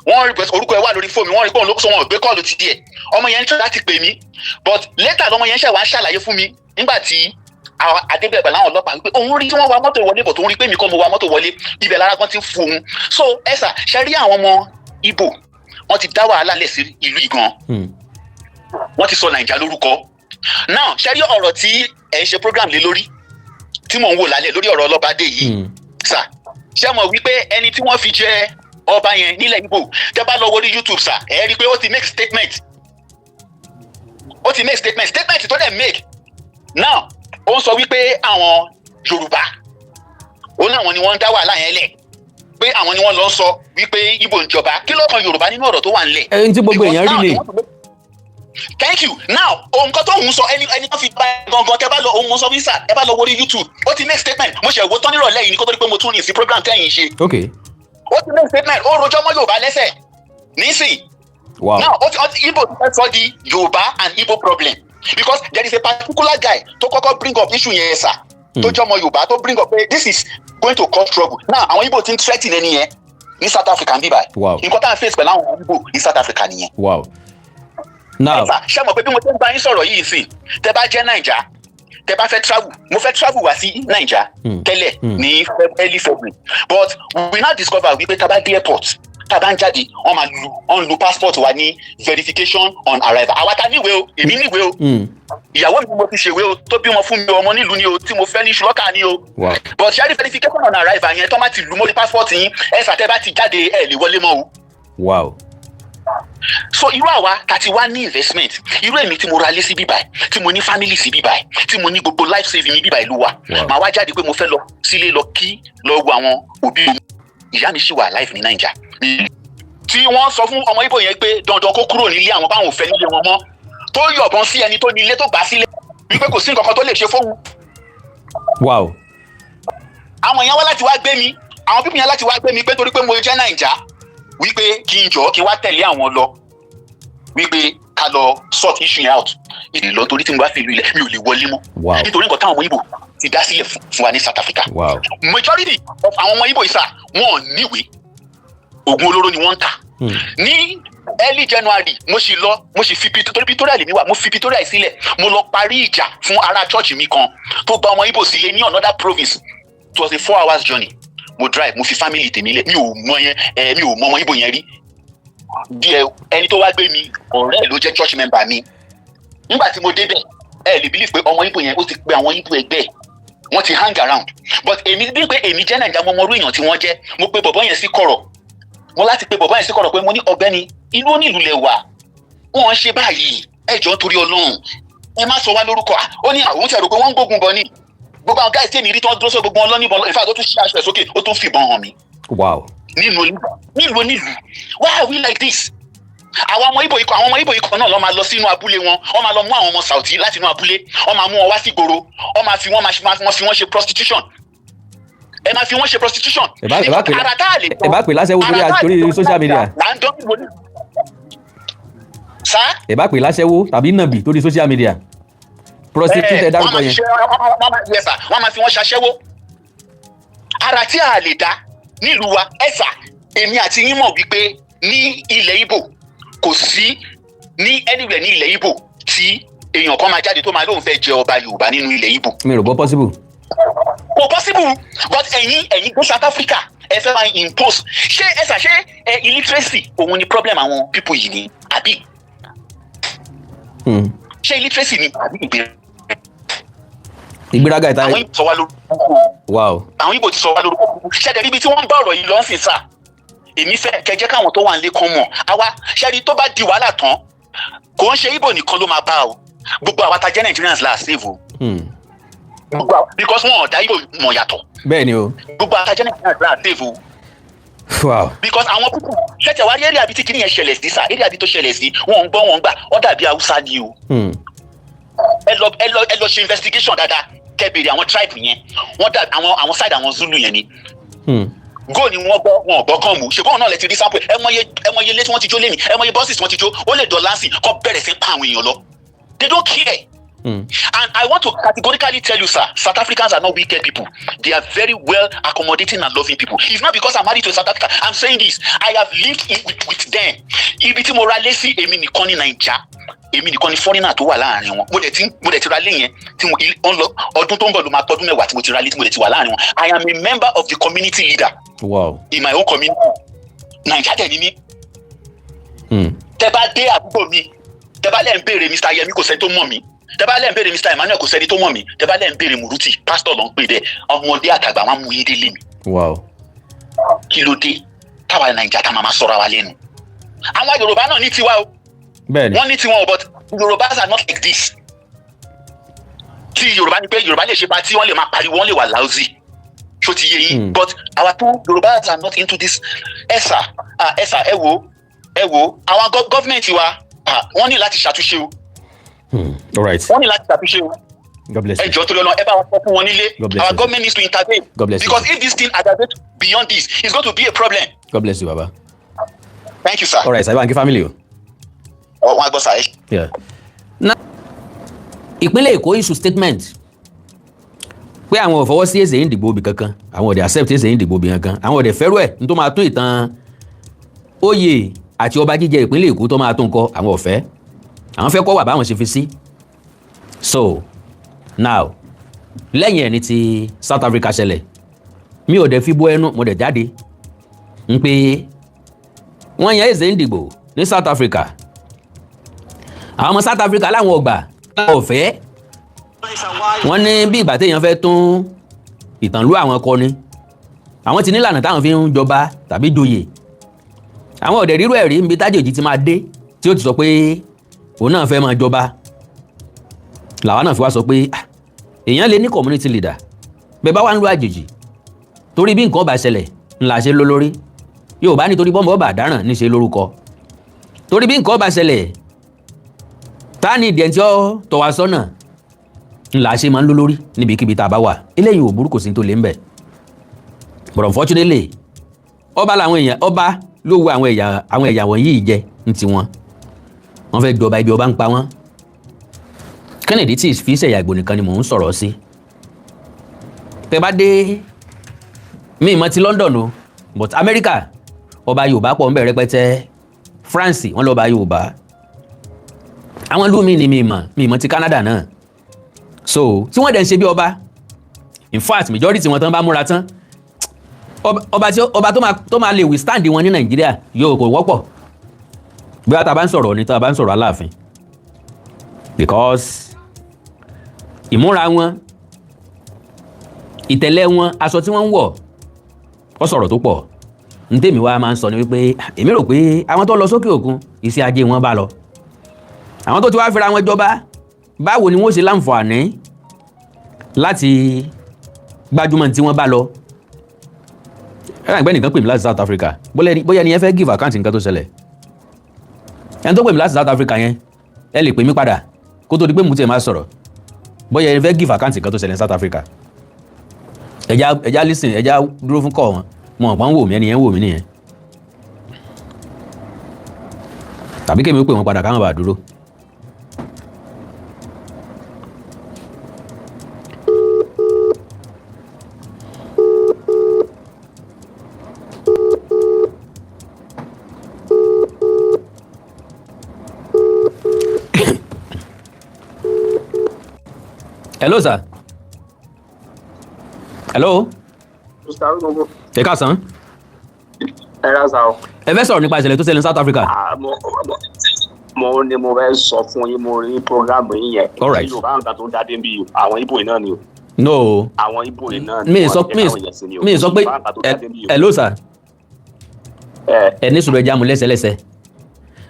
wọ́n rí pé orúkọ ẹ̀ wà lórí fóònù mi, wọ́n rí pé òun ló sọ, wọn ò gbé call ti díẹ̀. Ọmọ yẹn ń try láti pè mí, but later lọmọ yẹn ṣẹ̀ wá ń ṣàlàyé fún mi nígbà tí adébẹ̀bẹ̀ láwọn ọlọ́pàá wípé òun rí tí wọ́n wa mọ́tò wọlé, bọ̀ tó ń rí pé mi kọ́ mo wa mọ́tò wọlé. Ibẹ̀ lára kan ti ń fún òun. So ẹ sà, ṣe rí àwọn ọmọ Ìgbò, wọ́n ti dá wàhálà lẹ̀ sí ìlú Ìgàn. Wọ́n ti sọ Nàìjà lórúkọ. Now, ṣe rí ọ̀rọ̀ tí ẹ̀ ń ṣe program lé lórí, tí mò ń wò lálẹ́, lórí ọ̀rọ̀ ọlọ́bàdé yìí, sà, ṣé mọ̀ wípé ẹni tí wọ́n fi jẹ ọba yẹn nílẹ̀ Ìgbò, tẹ́ bá lọ wọlé YouTube, sà, ẹ rí i pé ó ti make statement, ó ti make statement. Statement tó dẹ̀ make now, ó ń sọ wípé àwọn Yorùbá Ó ní àwọn ni wọ́n ń dá wàhálà yẹn lẹ̀, pé àwọn ni wọ́n lọ sọ wípé Ìgbò ń jọba. Kí ló kan Yorùbá nínú ọ̀rọ̀ tó wà ńlẹ̀? Ẹni tí gbogbo èèyàn rí ni. Thank you. Now, nǹkan tó ń sọ, ẹni tó fi bá gangan, tẹ bá lọ, òun sọ fún sà, ẹ bá lọ wọlé YouTube, ó ti make statement. Mo ṣe wo tán nírọ̀lẹ́ yìí ní kó tó di pé mo tún rìn sí program tẹ́yìn ṣe. Ó ti make statement, ó rojọ́ mọ́ Yorùbá lẹ́sẹ̀ nísìn. Now, ó ti Igbo ti fẹ́ sọ di Yorùbá and Igbo problem, because there is a particular guy tó kọ́kọ́ bring up issue yẹn sà, tó jẹ́ ọmọ Yorùbá, tó bring up pé this is going to cause trouble. Now, àwọn Igbo ti ń threaten ẹni yẹn ní South Africa ń bíbáyìí. Nǹkan tá à ń face pẹ̀lú àwọn Igbo ní South Africa nìyẹn. Wow, now. Ẹ̀fà, ṣé mọ̀ pé bí mo ṣe ń bá yín sọ̀rọ̀ yìí sìn, tẹ bá jẹ́ Naija, tẹ bá fẹ́ travel, mo fẹ́ travel wá sí Naija tẹ́lẹ̀ ní early February, but we now discover wípé tá a bá dé airport, tá a bá ń jáde, wọ́n máa lu, wọ́n lu passport wa ní verification on arrival. Àwa ta níwèé o, èmi níwèé o, ìyàwó mi, mo ti ṣèwé o, tó bímọ fún mi, ọmọ nílùú ni o, tí mo fẹ́ ní ṣùlọ́kà ni o, but ṣé verification on arrival yẹn, tó má ti lu mórí passport yín, ẹ ṣàtẹ́ bá ti jáde, ẹ lè wọlé mọ́ o. So irú àwa ta ti wá ní investment, irú èmi tí mo ra lé sí bíbáyìí, tí mo ní family sí bíbáyìí, tí mo ní gbogbo life saving mi bíbáyìí ló wà, màá wá jáde pé mo fẹ́ lọ sílé, lọ kí, lọ wo àwọn òbí mi. Ìyá mi ṣì wà live ní Naija, tí wọ́n sọ fún ọmọ Ìgbò yẹn pé dandan kó kúrò nílé àwọn, báwọn ò fẹ́ nílé wọn mọ́, tó yọ̀bọ̀n sí ẹni tó ní ilé tó gbà sílé, wípé kò sí nǹkan kan tó lè ṣe fóun. Àwọn èèyàn wá láti wá gbé mi, àwọn people yẹn láti wá gbé mi pé torí pé mo jẹ́ Naija, wípé kí n jọ kí n wá tẹ̀lé àwọn lọ, wípé ká lọ sort issue yẹn out. Ìdè lọ, torí tí mo bá fi ìlú ilẹ̀, mi ò lè wọlé mọ́, nítorí nǹkan táwọn ọmọ Ìgbò ti dá sílẹ̀ fún wa ní South Africa. Majority of àwọn ọmọ Ìgbò yìí sà, wọn ò níwèé, oògùn olóró ni wọ́n ń tà. Ní early January, mo sì lọ, mo sì fi torí Pretoria lèmi wà, mo fi Pretoria sílẹ̀, mo lọ parí ìjà fún ará church mi kan tó gba ọmọ Ìgbò sílé ní another province. It was a 4 hours journey mo drive. Mo fi family tèmi lẹ̀. Mi ò mọ yẹn ẹ, mi ò mọ ọmọ Ìgbò yẹn rí. Bí ẹ ẹni tó wá gbé mi, ọ̀rẹ́ ẹ̀ ló jẹ́ church member mi. Nígbà tí mo débẹ̀, ẹ lè believe pé ọmọ Ìgbò yẹn, ó ti pe àwọn Ìgbò ẹgbẹ́ ẹ̀, wọ́n ti hang around. But èmi, bí pé èmi jẹ́ Nàìjíríà, mo mọ irú èèyàn tí wọ́n jẹ́. Mo pe bọ̀bọ́ yẹn sí kọ̀rọ̀, mo láti pe bọ̀bọ́ yẹn sí kọ̀rọ̀ pé mo ní, "Ọ̀gbẹ́ni, inú onílù lẹ wà, wọ́n ń ṣe báyìí, ẹ jọ̀ọ́, torí Ọlọ́run, ẹ má sọ wá lórúkọ." Ó ní àwọn ti rò pé wọ́n ń gbógun bọ̀ ni. Gbogbo àwọn guys tèmi rí tí wọ́n dúró sọ, gbogbo wọn lọ́nìbọn. In fact, ó tún ṣí aṣọ ẹ̀ sókè, ó tún fìbọn hàn mí. Nínú nílùú onílùú, why are we like this? Àwọn ọmọ Ìgbò ikọ̀, àwọn ọmọ Ìgbò ikọ̀ náà lọ́ máa lọ sínú abúlé wọn, wọ́n máa lọ mú àwọn ọmọ Saudi láti inú abúlé, wọ́n máa mú wọn wá sí ìgboro, wọ́n máa fi wọ́n máa fi wọ́n ṣe prostitution. Ẹ máa fi wọ́n ṣe prostitution. Ẹ bá pè Ara tá a lè ẹ bá pè láṣẹ́wó torí ara tá a lè torí dán social media. Là ń dán nílùú onílùú sá. Ẹ bá pè láṣẹ́wó tàbí nàbì torí social media, prostitute ẹ dárúkọ yẹn. Yes sir, wọ́n máa fi wọ́n ṣaṣẹ́wó. Ara tí a lè dá nílùú wa, ẹ sà, èmi àti yín mọ̀ wípé ní ilẹ̀ Ìgbò, kò sí ní anywhere ní ilẹ̀ Ìgbò tí èèyàn kan máa jáde tó máa lóun fẹ́ jẹ ọba Yorùbá nínú ilẹ̀ Ìgbò. Mi rò bọ́ possible. Kò possible. But ẹ̀yin gbé South Africa, ẹ fẹ́ máa impose. Ṣé ẹ sà, ṣé ẹ illiteracy òun ni problem àwọn people yìí ni, àbí ṣé illiteracy ni, àbí ìgbéra? Ìgbéraga ìta. Àwọn Ìgbò sọ wá lórúkọ. Àwọn Ìgbò ti sọ wá lórúkọ. Ṣẹ̀dẹ̀ níbi tí wọ́n ń bá ọ̀rọ̀ yìí lọ sí sà, èmi fẹ́ kẹjẹ́ káwọn tó wà nílé kan mọ̀ àwa ṣẹ́ni tó bá di wàhálà tán, kò ń ṣe Ìgbò nìkan ló máa bá o. Gbogbo àwa ta jẹ́ Nigerians la save o. Gbogbo àwa, because wọn ò dá Ìgbò mọ̀ yàtọ̀. Bẹ́ẹ̀ ni o. Gbogbo àwa ta jẹ́ Nigerians la save o, because àwọn púpọ̀ ṣẹ̀tẹ̀ wá rí area àbí tí kìnìyẹn ṣẹlẹ̀ sí sà, area àbí tó ṣẹlẹ̀ sí, wọn ń gbọ́, wọn ń gbà, ó dàbí Haúsá ni o. Ẹ lọ ṣe investigation dáadáa, kẹ́ béèrè àwọn tribe yẹn, wọ́n dà àwọn side àwọn Zulu yẹn ni. Go ni wọ́n gbọ́, wọn ò gbọ́ kàn mú. Ṣùgbọ́n náà lẹ ti rí sample. Ẹ mọye ilé tí wọ́n ti jó lémi, ẹ mọye buses tí wọ́n ti jó. Ó lè dọ̀là sí kọ́ bẹ̀rẹ̀ sí pa àwọn èèyàn lọ. They don't care. And I want to categorically tell you, sir, South Africans are not wicked people. They are very well accommodating and loving people. It's not because I'm married to a South African I'm saying this. I have lived with them. Ibi tí mo ra lé sí, èmi nìkan ní Naija, èmi nìkan ní foreigner tó wà láàrin wọn. Mo dẹ̀ ti ra lé yẹn tí mo ń lọ, ọdún tó ń bọ̀ ló máa tọdún 10 tí mo ti ra lé, tí mo dẹ̀ ti wà láàrin wọn. I am a member of the community leader in my own community. Naija dẹ̀ ni mí. Tẹ bá dé àdúgbò mi, tẹ bá lẹ́ ń béèrè Mr Yemi, kò sẹ́ni tó mọ̀ mí. Tẹ bá lẹ́ ń béèrè Mr Emmanuel, kò sẹ́ni tó mọ̀ mí. Tẹ bá lẹ́ ń béèrè Muruti, pastor ló ń pè bẹ́ẹ̀, ọmọdé àtàgbà wọn mú yín délé mi. Kí ló dé táwa Naija tá máa ma sọ̀rọ̀ wa lẹ́nu? Àwọn Yorùbá náà ní tiwa o. Bẹ́ẹ̀ ni. Wọ́n ní tiwọn o, but Yorùbá are not like this. Tí Yorùbá ní pé Yorùbá lè ṣe party, wọ́n lè máa pariwo, wọ́n lè wà lousy. Ṣó ti yé yín? But our two Yorùbás are not into this. Ẹ sà, ẹ sà, ẹ wo, ẹ wo, àwọn government wa, wọ́n ní láti ṣàtúnṣe o. All right. Wọ́n ní láti ṣàtúnṣe o. God bless Ẹ you. jọ̀ọ́, torí Ọlọ́run, ẹ bá wa sọ fún wọn nílé. God bless Our you. government needs to intervene God bless you. because if this thing aggravate beyond this, it's going to be a problem. God bless you, baba. Thank you, sir. All right, sir. Ẹ family o. Wọn á gbọ́, sir. Yeah. Na ìpínlẹ̀ Èkó issue statement pé àwọn ò fọwọ́ sí Eze Ndigbo obì kankan, àwọn ò dẹ̀ accept Eze Ndigbo obì kankan, àwọn ò dẹ̀ fẹ́rù ẹ̀ ní tó máa tún ìtàn oyè àti ọba jíjẹ ìpínlẹ̀ Èkó tó máa tún kọ. Àwọn ò fẹ́, àwọn fẹ́ kọ́ wà báwọn ṣe fi sí. So now, lẹ́yìn ẹ̀ ní ti South Africa ṣẹlẹ̀, mi ò dẹ̀ fi bó ẹnu, mo dẹ̀ jáde ń pé wọ́n yan Eze Ndigbo ní South Africa. Àwọn ọmọ South Africa láwọn ọgbà ọ̀fẹ́, wọ́n ní bí ìgbà téèyàn fẹ́ tún ìtànlú àwọn kọ ni. Àwọn ti nílànà táwọn fi ń jọba tàbí joyè. Àwọn ọ̀dẹ̀ rírú ẹ̀rí níbi tájòjì ti máa dé tí ó ti sọ pé òun náà fẹ́ máa jọba. Làwa náà fi wá sọ pé, ah, èèyàn lè ní community leader bẹ́ẹ̀ bá wà ń lo àjèjì, torí bí nǹkan bá ṣẹlẹ̀ ńlá ṣe lólórí. Yóò bá nítorí bọ́m̀bọ́ bá dáràn níṣe lórúkọ, torí bí nǹkan bá ṣẹlẹ̀, tá ní ìdí ẹni tí ó tọ́ wa sọ́nà ńlá ṣe máa ń lólórí níbikíbi tá a bá wà. Eléyìí ò burú, kò sí tó lé ń bẹ̀. But unfortunately, ọba làwọn èèyàn, ọba ló wo àwọn ẹ̀yà wọ̀nyí jẹ ní tiwọn. Wọ́n fẹ́ jọba, ibi ọba ń pa wọ́n. Kennedy tí fi ṣẹ̀yà Ìgbò nìkan ni mò ń sọ̀rọ̀ sí. Tẹ́ bá dé, mi ìmọ̀ ti London o, but America, ọba Yorùbá pọ̀ ń bẹ̀ rẹpẹtẹ. France, wọ́n lọ́ba Yorùbá. Àwọn ìlú mi ni mi ìmọ̀ ti Canada náà. So tí wọ́n dẹ̀ ń ṣe bí ọba, in fact, majority wọn tán bá múra tán, ọba tí ọba tó máa lè withstand wọn ní Nàìjíríà yóò kò wọ́pọ̀. Bí wọ́n ta bá ń sọ̀rọ̀ ní tá a bá ń sọ̀rọ̀ Aláàfin, because ìmúra wọn, ìtẹ̀lẹ̀ wọn, aṣọ tí wọ́n ń wọ̀, ó sọ̀rọ̀ tó pọ̀. Ntèmi wa máa ń sọ ni wípé èmi rò pé àwọn tó lọ sókè òkun, iṣẹ́ ajé wọn bá lọ. Àwọn tó ti wá fira wọn jọba, báwo ni wọ́n ṣe láǹfààní láti gbájúmọ̀ tí wọ́n bá lọ? Ẹ̀rọ ìgbẹ́ nìkan pè mí láti South Africa, bóyá ẹni yẹn fẹ́ give account nǹkan tó ṣẹlẹ̀. Ẹni tó pè mí láti South Africa yẹn, ẹ lè pè mí padà kó tó di pé mo tiẹ̀ máa sọ̀rọ̀. Bóyá ẹni fẹ́ give account nǹkan tó ṣẹlẹ̀ ní South Africa, ẹja ẹja listen, ẹja dúró fún kọ́ wọn. Wọn pọ́n wò mí, ẹni yẹn wò mí nìyẹn, tàbí kémi ó pè wọn padà káwọn bá dúró. Hello, sir. Hello. Mr. Arugogo. Ẹ káàsán. Ẹ rà sá o. Ẹ fẹ́ sọ̀rọ̀ nípa ìṣẹ̀lẹ̀ tó ṣẹlẹ̀ ní South Africa. Ah, mo ní mo fẹ́ sọ fún yín, mo rí program yín yẹn. All right. Yorùbá nǹkan tó dáadé bí àwọn Ibo yìí náà ni o. No. Àwọn Ibo yìí náà ni Mi wọ́n sọ jẹ́ mi káwọn yẹn sí ni o. mi sọ pé Yorùbá nǹkan tó ẹ dáadé bí o. Hello, sir. Ẹ Ẹ ní sùúrù, ẹja mú lẹ́sẹ̀lẹ́sẹ̀.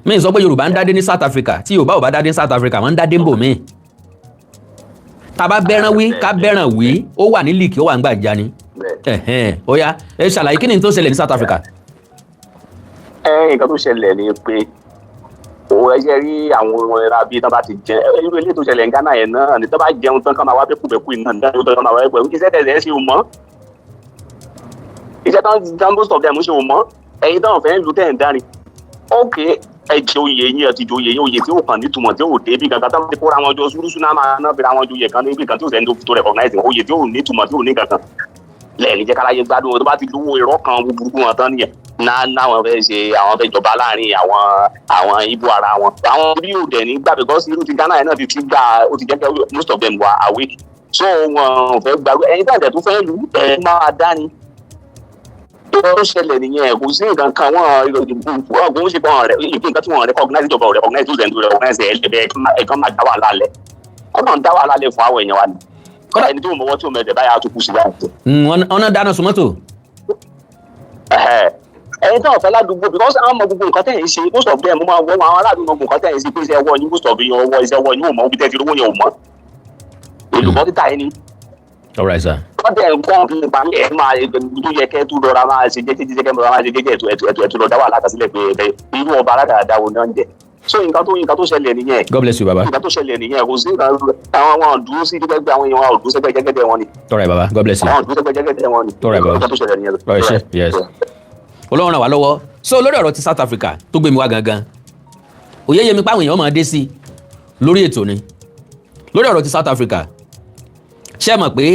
Mi sọ pé Yorùbá ń dádé ní South Africa. Tí Yorùbá ò bá dádé ní South Africa, wọ́n ń dádé ń bò míì. Tá a bá bẹ́ràn wí, ká bẹ́ràn wí, ó wà ní líìkì, ó wà ń gbàjà ni. Bẹ́ẹ̀. Ẹ̀hẹ́n, ó yá, ẹ ṣàlàyé kí ni tó ṣẹlẹ̀ ní South Africa. Ẹ nǹkan tó ṣẹlẹ̀ ni pé òun ẹ jẹ́ rí àwọn ohun ẹ̀rọ bíi tán bá ti jẹ ẹ, irú ilé tó ṣẹlẹ̀ ní Ghana yẹn náà ni, tán bá jẹun tán, kán máa wá bẹ́kúbẹ́kú iná ní dájú tán máa wá bẹ́kú iṣẹ́ tẹ̀sẹ̀ ṣe ò mọ́ iṣẹ́ tán tán, most of them ṣe ò mọ́. Ẹ̀yin táwọn fẹ́ ń lu tẹ̀ ń dárin, ok, ẹ jẹ oyè yín, ẹ ti jẹ oyè yín, oyè tí ó kàn nítumọ̀, tí ó dé bí kankan, tán ti kóra wọn jọ ṣúrúṣú náà, máa ná fira wọn joyè kan níbi kan tí ó sẹ́ni tó recognize wọn, oyè tí ó nítumọ̀, tí ò ní kankan lẹ́ẹ̀ni jẹ́ káláyé gbádùn. Tó bá ti lówó irọ́ kan burúkú wọn tán nìyẹn náà, náwọn fẹ́ ṣe, àwọn fẹ́ jọba láàrin àwọn Ibo ara wọn. Àwọn bí yóò dẹ̀ ní gbà, because irú ti Ghana yẹn náà ti gbà, ó ti jẹ́ pé most of them were awake, so wọn ò fẹ́ gbàgbé. Ẹ̀yin tí àjẹ́ tó fẹ́ lù ẹ̀ máa dání tó ṣẹlẹ̀ nìyẹn. Kò sí nǹkan kan, wọn kò ń ṣe pé wọn rẹ nǹkan tí wọn recognize, ìjọba ò recognize, tó zẹ̀ ń recognize ẹ̀ ẹ̀ kan máa dá wàhálà lẹ̀, ọ̀nà ń dá wàhálà lẹ̀ fún àwọn èèyàn wa ni. Kọ́dà ẹni tó mọwọ́ tí ò mẹsẹ̀ báyà á tún kú sí báyìí. Wọ́n náà dáná sun mọ́tò. Ẹni tó ọ̀fẹ́ ládùúgbò, because àwọn ọmọ gbogbo nǹkan tẹ̀ ń ṣe, most of them máa wọ àwọn aládùúgbò, gbogbo nǹkan tẹ̀ ń ṣe pé iṣẹ́ ọwọ́ yín, most of yín ọwọ́ iṣẹ́ ọwọ́ yín ò mọ ibi tẹ́ ti rówó yẹn ò mọ́. Olùkọ́ títà yín ni. All right, sir. Wọ́n tẹ̀ ń kọ́ nípa ẹ̀ máa tó yẹ kẹ́ tó lọ́ra máa ṣe jẹ́jẹ́ jẹ́jẹ́ kẹ́ máa ṣe jẹ́jẹ́ ẹ̀tù lọ dá wàhálà kan sílẹ̀ pé ẹ̀ irú ọba aládàáda wo náà ń jẹ. So nǹkan tó ṣẹlẹ̀ nìyẹn. God bless you, baba. Nǹkan tó ṣẹlẹ̀ nìyẹn. Kò sí nǹkan, àwọn wọn dúró sí gbẹgbẹ, àwọn èèyàn wọn dúró sẹ́gbẹ́ jẹ́gẹ́dẹ́ wọn ni. All right, baba, God bless you. Àwọn dúró sẹ́gbẹ́ jẹ́gẹ́dẹ́ wọn ni. All right, baba. Nǹkan tó ṣẹlẹ̀ nìyẹn. All right, sure. Yes. Ọlọ́run ràn wá lọ́wọ́. So lórí ọ̀rọ̀ ti South Africa tó gbé mi wá gangan, òye yé mi páwọn èèyàn máa dé sí lórí ètò ni. Lórí ọ̀rọ̀ ti South Africa, ṣé ẹ mọ̀ pé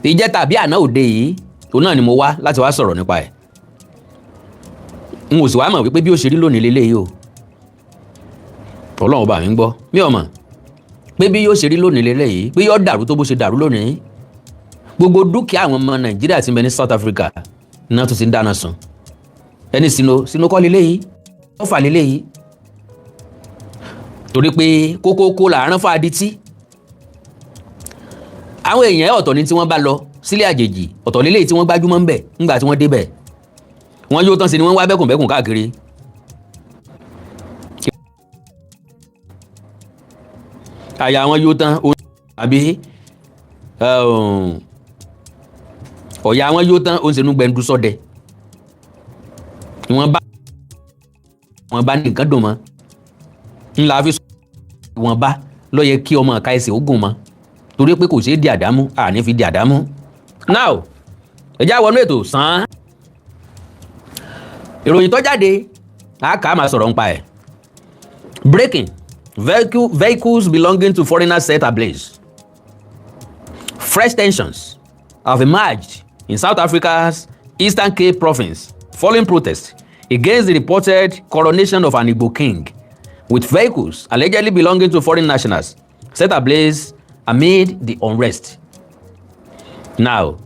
ìjẹta àbí àná òde yìí, òun náà ni mo wá láti wá sọ̀rọ̀ nípa ẹ̀. N ò sì wá mọ̀ wípé bí ó ṣe rí lónìí lélẹ́yìí o. Ọlọ́run bá mi ń gbọ́, mi ò mọ̀ pé bí yóò ṣe rí lónìí lélẹ́yìí, pé yóò dàrú tó bó ṣe dàrú lónìí. Gbogbo dúkìá àwọn ọmọ Nàìjíríà tí ń bẹ ní South Africa náà tún ti ń dáná sun. Ẹni sínú sínú kọ́ leléyìí, ó fà leléyìí, torí pé kókókó làárọ̀ fún adití. Àwọn èèyàn, ọ̀tọ̀ ní tí wọ́n bá lọ sílé àjèjì, ọ̀tọ̀ lélẹ́yìí tí wọ́n gbájúmọ́ ń bẹ̀. Ńgbà tí wọ́n débẹ̀, wọ́n yóò tán sí ni wọ́n wá bẹ́kùnbẹ́kùn káàkiri. Àyà wọn yóò tán àbí ọ̀yà wọn yóò tán, ó ń ṣenú gbẹndu sọ́dẹ. Wọ́n bá ní nǹkan dùn mọ́ ńlá fi sọ wọ́n bá ló yẹ kí ọmọ ọ̀ka ẹsẹ̀ ogun mọ́, torí pé kò ṣeé di àdámú, àní fi di àdámú. Now, ẹ já wọnú ètò sàn án. Ìròyìn tó jáde àáká máa sọ̀rọ̀ nípa ẹ̀. Breaking: vehicles belonging to foreigners set ablaze. Fresh tensions have emerged in South Africa's Eastern Cape province following protests against the reported coronation of an Igbo king, with vehicles allegedly belonging to foreign nationals set ablaze amid the unrest. Now,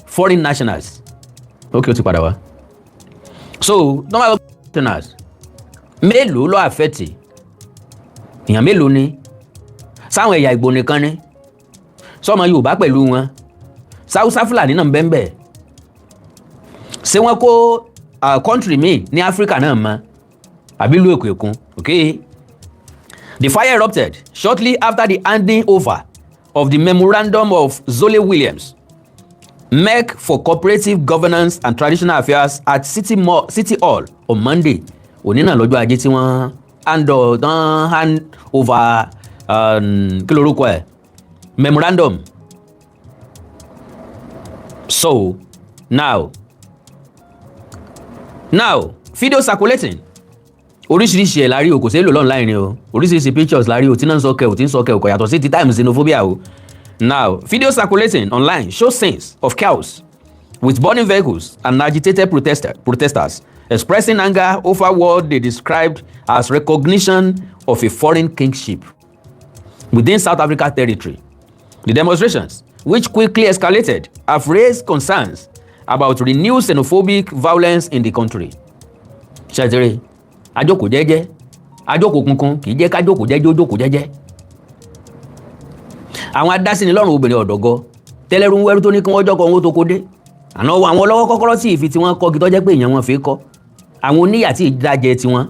foreign nationals, okay, ó ti padà wá. So normal nationals mélòó ló affect? Èèyàn mélòó ni? Sáwọn ẹ̀yà Ìgbò nìkan ni? Sọmọ Yorùbá pẹ̀lú wọn? Sáwúsá, Fúlàní náà ń bẹ́ẹ̀ bẹ́ẹ̀? Ṣé wọ́n kó country míì ní Áfíríkà náà mọ́ àbí ìlú Èkó Èkó? Okay. The fire erupted shortly after the handing over of the memorandum of Zole Williams, MEC for Cooperative Governance and Traditional Affairs, at City Hall on Monday. Òní náà lọ́jọ́ Ajé tí wọ́n hand over kí lorúkọ ẹ̀, memorandum. So now video circulating, oríṣiríṣi ẹ̀ la rí o. Kò sí èlò online ni o. Oríṣiríṣi pictures la rí o tí náà ń sọ kẹ ò tí ń sọ kẹ ò, kò yàtọ̀ sí ti time xenophobia o. Now, video circulating online show scenes of chaos with burning vehicles and agitated protesters expressing anger over what they described as recognition of a foreign kingship within South Africa territory. The demonstrations, which quickly escalated, have raised concerns about renewed xenophobic violence in the country. Ṣètìrì ajókòó jẹ́jẹ́, ajókòó kunkun kì í jẹ́ kájókòó jẹ́jẹ́, ó jókòó jẹ́jẹ́. Àwọn adásínilọ́rùn obìnrin ọ̀dọ́gọ́ tẹ́lẹ̀rú ń wẹ́rú tó ní kí wọ́n jọ́kọ̀ owó tó kó dé àná, àwọn ọlọ́wọ́ kọ́kọ́rọ́ tí ìfi tí wọ́n kọ́ kí tó jẹ́ pé èèyàn wọn fi kọ́, àwọn oníyà tí ìdájẹ́ tiwọn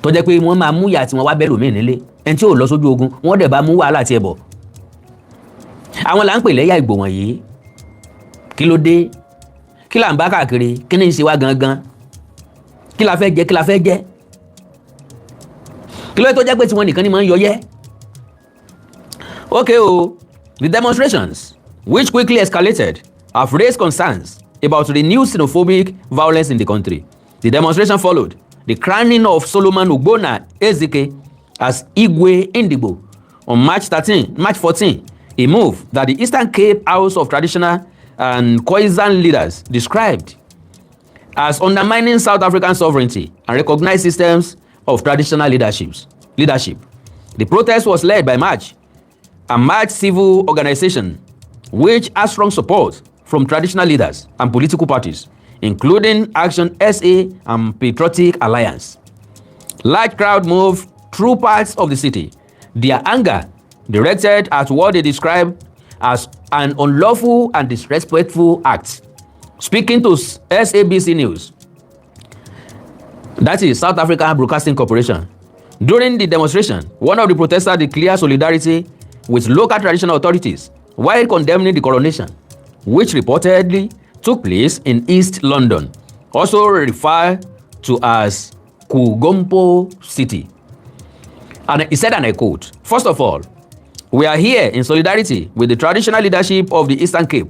tó jẹ́ pé wọ́n máa mú ìyà tiwọn wá bẹ́ẹ̀ lómi nílé, ẹni tí ò lọ sójú ogun, wọ́n dẹ̀ bá mú wàhálà tiẹ̀ bọ̀. Àwọn là ń pè lẹ́yà Ìgbò wọ̀nyí. Kí ló dé? Kí là ń bá káàkiri? Kí ni ń ṣe wá gangan? Kí la fẹ́ jẹ? Kí la fẹ́ jẹ? Kí ló dé tó jẹ́ pé tiwọn nìkan ni máa ń yọyẹ́? Okay o, the demonstrations, which quickly escalated, have raised concerns about renewed xenophobic violence in the country. The demonstration followed the crowning of Solomon Ogbonna Ezike as Igwe Ndigbo on March 13, March 14, a move that the Eastern Cape House of Traditional and Khoisan Leaders described as undermining South African sovereignty and recognized systems of traditional leadership. The protest was led by March and March Civil Organization, which has strong support from traditional leaders and political parties, including Action SA and Patriotic Alliance. Large crowd moved through parts of the city, their anger directed at what they described as an unlawful and disrespectful act. Speaking to SABC News, that is South African Broadcasting Corporation, during the demonstration, one of the protesters declared solidarity with local traditional authorities while condemning the coronation, which reportedly took place in East London, also referred to as Kugompo City. And he said, and I quote, "First of all, we are here in solidarity with the traditional leadership of the Eastern Cape,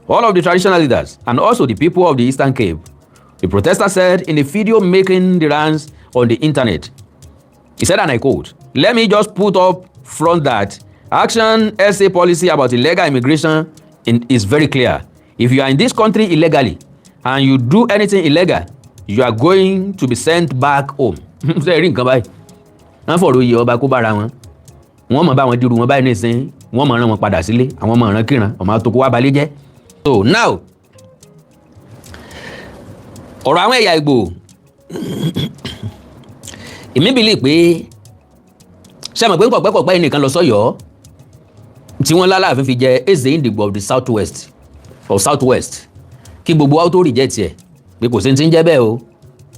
all of the traditional leaders, and also the people of the Eastern Cape," the protester said in a video making the rounds on the internet. He said, and I quote, "Let me just put up front that Action SA policy about illegal immigration is very clear. If you are in this country illegally and you do anything illegal, you are going to be sent back home." Ṣé ẹ rí nǹkan báyìí? Wọ́n fọ̀rọ̀ oyè ọba kó bára wọn. Wọ́n mọ̀ bá wọn dirú wọn báyìí nísìnyí. Wọ́n mọ̀ rán wọn padà sílé. Àwọn ọmọ ìran kíran, ọmọ àtòkò wá balẹ̀ jẹ́. So now, ọ̀rọ̀ àwọn ẹ̀yà Ìgbò, èmi believe pé, ṣé mọ̀ pé kọ̀pẹ́kọ̀pẹ́ nìkan lọ sọ́yọ́ tí wọ́n lálàáfin fi jẹ Eze Ndigbo of the South West of South West, kí gbogbo wa tó reject ẹ̀ pé kò sí ti ń jẹ́ bẹ́ẹ̀ o.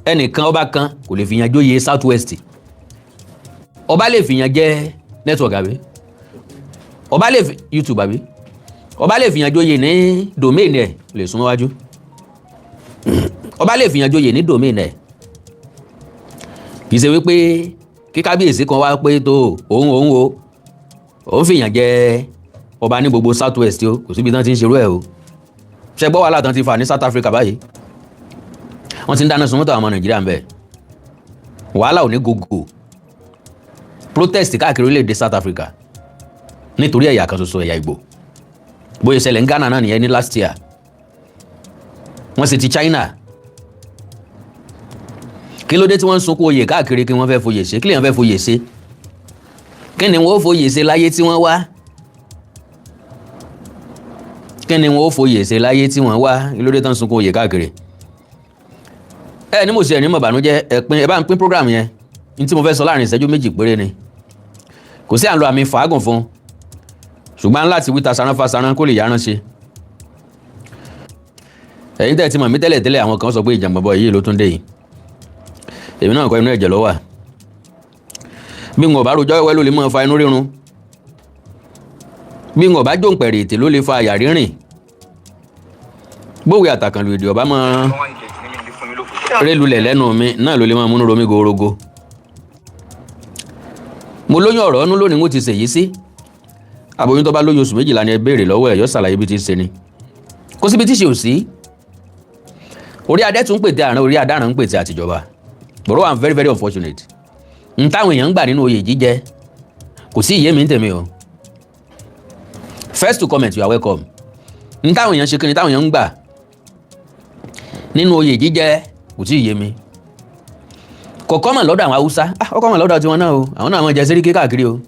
Ẹnìkan, ọba kan kò lè fìyàn jóyè South West. Ọba lè fìyàn jẹ network, àbí ọba lè fi YouTube, àbí ọba lè fìyàn jóyè ní domain ẹ̀, lè súnmọ́ wájú. Ọba lè fìyàn jóyè ní domain ẹ̀. Kì í ṣe wípé kí kábíyèsí kan wá pé tó òun òun o, òun fìyàn jẹ ọba ní gbogbo South West o. Kò síbi tán ti ń ṣerú ẹ̀ o. Ṣe gbọ́ wàhálà tán ti fà ní South Africa báyìí? Wọ́n ti ń dáná sun mọ́tò àwọn ọmọ Nàìjíríà ń bẹ̀. Wàhálà ò ní gògò, protest káàkiri orílẹ̀-èdè South Africa nítorí ẹ̀yà kan ṣoṣo, ẹ̀yà Ìgbò. Bóyá ìṣẹ̀lẹ̀ ń Ghana náà nìyẹn ní last year. Wọ́n sì ti China. Kí ló dé tí wọ́n ń sunkún oyè káàkiri? Kí wọ́n fẹ́ foyè ṣe? Kí lèèyàn fẹ́ foyè ṣe? Kí ni wọ́n ó foyè ṣe láyé tí wọ́n wá? Kí ni wọ́n ó foyè ṣe láyé tí wọ́n wá? Kí ló dé tán sunkún oyè káàkiri? Ẹ ní mo ṣe ẹ̀ ní mo bànújẹ́. Ẹ pín, ẹ bá ń pín program yẹn. Ní tí mo fẹ́ sọ láàrin ìṣẹ́jú 2 péré ni. Kò sí à ń lo àmì fàágùn fún, ṣùgbọ́n láti wíta saran fa saran kó lè yáran ṣe. Ẹ̀yin tẹ́ ẹ ti mọ̀ mí tẹ́lẹ̀ tẹ́lẹ̀, àwọn kan sọ pé ìjàngbọ̀n bọ̀ yìí ló tún dé yìí. Èmi náà kọ́, inú ẹ̀jẹ̀ ló wà. Bí n ò bá rojọ́ wẹ́wẹ́ ló lè máa fa inú rírun. Bí n ò bá jòǹpẹ̀rẹ̀ ètè ló lè fa àyà rírìn. Bówe àtàkànlò èdè ọba máa rélulẹ̀ lẹ́nu mi náà ló lè máa múnú romi gorogo. Mo lóyún ọ̀rọ̀ ọ̀nú lónìí, mo ti ṣèyí sí. Aboyún tó bá lóyún oṣù 12 ni ẹ béèrè lọ́wọ́ ẹ̀, yóò ṣàlàyé bí ti ṣe ni. Kó síbi tí ṣe ò sí. Orí adé tún pètè àrùn, orí adaràn ń pètè àtijọba. But I'm very, very unfortunate. N táwọn èèyàn ń gbà nínú oyè jíjẹ kò sí ìyé mi ń tèmi o. First to comment, you are welcome. N táwọn èèyàn ṣe kí ni táwọn èèyàn ń gbà nínú oyè jíjẹ kò tí ì yé mi. Kò common lọ́dọ̀ àwọn Haúsá. Ah, ó common lọ́dọ̀ tiwọn náà o. Àwọn náà wọ́n jẹ sẹ́ríkì káàkiri o,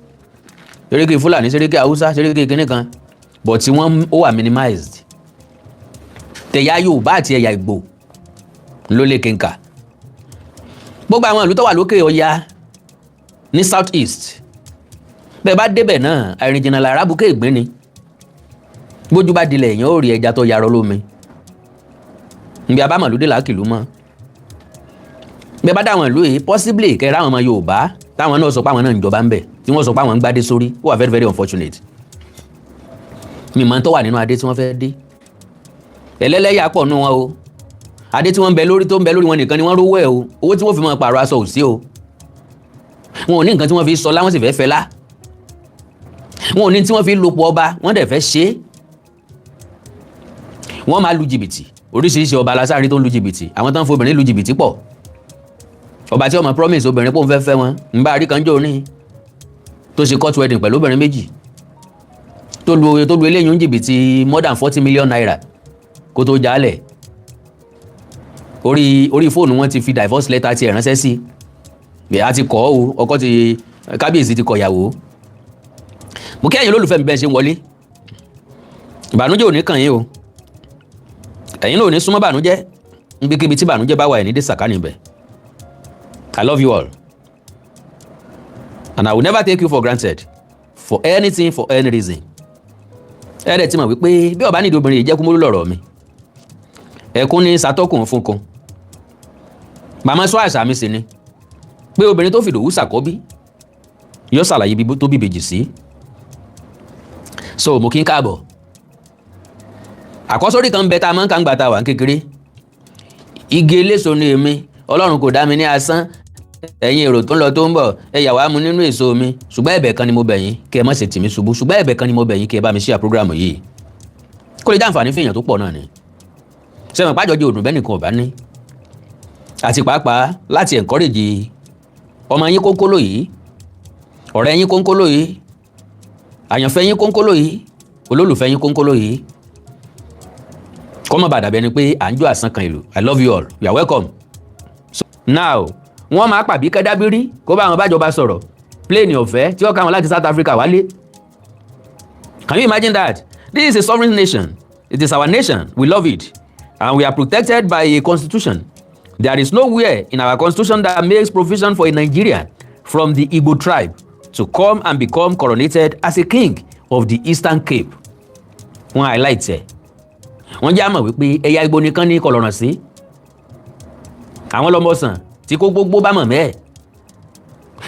sẹ́ríkì Fúlàní, sẹ́ríkì Haúsá, sẹ́ríkì kínní kan, but tí wọ́n ó wà minimized. Tẹ̀yà Yorùbá àti ẹ̀yà Ìgbò ló lè kéńkà. Gbogbo àwọn ìlú tó wà lókè ọya ní South East, bẹ́ẹ̀ bá débẹ̀ náà, àìrìnjìnà làrá bukẹ́ ìgbín ni. Bójú bá dilẹ̀, èèyàn ó rí ẹja tó yarọ lómi. Nbí abámọ̀lúdé làákìlú mọ́. Bẹ́ẹ̀ bá dáwọn ìlú yìí, possibly kẹ́rẹ́ àwọn ọmọ Yorùbá táwọn náà sọ pé àwọn náà ń jọba ń bẹ̀, tí wọ́n sọ pé àwọn ń gbádé sórí. Ó wà very, very unfortunate. Mi mọ̀ tó wà nínú adé tí wọ́n fẹ́ dé. Ẹlẹ́lẹ́yà pọ̀ nù wọn o. Adé tí wọ́n ń bẹ lórí, tó ń bẹ lórí wọn nìkan ni wọ́n rówó ẹ̀ o. Owó tí wọ́n fi máa pààrọ̀ aṣọ ò sí o. Wọn ò ní nǹkan tí wọ́n fi sọ láwọn sì fẹ́ fẹ́ lá. Wọn ò ní tí wọ́n fi lopọ̀ ọba, wọ́n dẹ̀ fẹ́ ṣe é. Wọ́n máa lu jìbìtì oríṣiríṣi. Ọba alásàárí tó ń lu jìbìtì, àwọn tó ń fobìnrin lu jìbìtì pọ̀. Ọba tí ọmọ promise obìnrin pé òun fẹ́ fẹ́ wọn ń bá àríkànjọ́ ní tó ṣe court wedding pẹ̀lú obìnrin méjì, tó lu eléyìí ń jìbìtì more than ₦40 million kó tó jálẹ̀. Orí fóònù wọn ti fi divorce letter tiẹ̀ ránṣẹ́ sí bẹ́ẹ̀. A ti kọ́ o, ọkọ ti kábíyèsí ti kọ ìyàwó. Mo kí ẹ̀yin olólùfẹ́ mi bẹ́ẹ̀ ṣe ń wọlé. Ìbànújẹ́ ò ní kàn yín o. Ẹ̀yin náà ò ní súnmọ́ bànújẹ́. Níbikíbi tí bànújẹ́ bá wà, ẹ̀ ní dé sàkánì ibẹ̀. I love you all and I will never take you for granted for anything, for any reason. Ẹ dẹ̀ ti mọ̀ wípé bí ọba nídìí obìnrin yìí jẹ́ kúmọ́lú lọ̀rọ̀ mi, ẹkún ní sàtọ́kùn fún kan. Màmá sọ àṣà mi sì ni pé obìnrin tó fìdòwú sàkọ́bí yóò ṣàlàyé ibi tó bí ìbejì sí. So mo kí n káàbọ̀. Àkọ́sórí kan bẹ tá a máa ń kà ń gbà tá a wà ń kékeré: "Igi eléso ni èmi, Ọlọ́run kò dá mi ní asán. Ẹ̀yin èrò tó ń lọ tó ń bọ̀, ẹ yà wá mu nínú èso mi." Ṣùgbọ́n ẹ̀bẹ̀ kan ni mo bẹ̀ yín, kí ẹ má ṣe tì mí ṣubú. Ṣùgbọ́n ẹ̀bẹ̀ kan ni mo bẹ̀ yín, kí ẹ bá mi share program yìí, kó lè jẹ́ àǹfààní fún èèyàn tó pọ̀ náà ni. Sẹ́wọ̀n pàjọ́jọ́ òdùn bẹ́ẹ̀ nìkan ò bá ní, àti pàápàá láti encourage ọmọ yín kónkóló yìí, ọ̀rẹ́ yín kónkóló yìí, àyànfẹ́ yín kónkóló yìí, olólùfẹ́ yín kónkóló yìí, kọ́mọ̀ bàdàbẹ́ ni pé à ń jó àsán kan ìlú. I love you all, you are welcome. So now, wọ́n máa pàbí kẹ́dábírí kó bá àwọn bájọba sọ̀rọ̀, plane ọ̀fẹ́ tí ó ká wọn láti South Africa wálé. Can you imagine that? This is a sovereign nation. It is our nation. We love it and we are protected by a constitution. There is nowhere in our constitution that makes provision for a Nigerian from the Igbo tribe to come and become coronated as a king of the Eastern Cape. Wọ́n highlight ẹ̀, wọ́n já mọ̀ wípé ẹ̀yà Igbo nìkan ní kọlọ̀ràn sí àwọn lọ́mọsàn tí kó gbogbo bá mọ̀ mẹ́ẹ̀.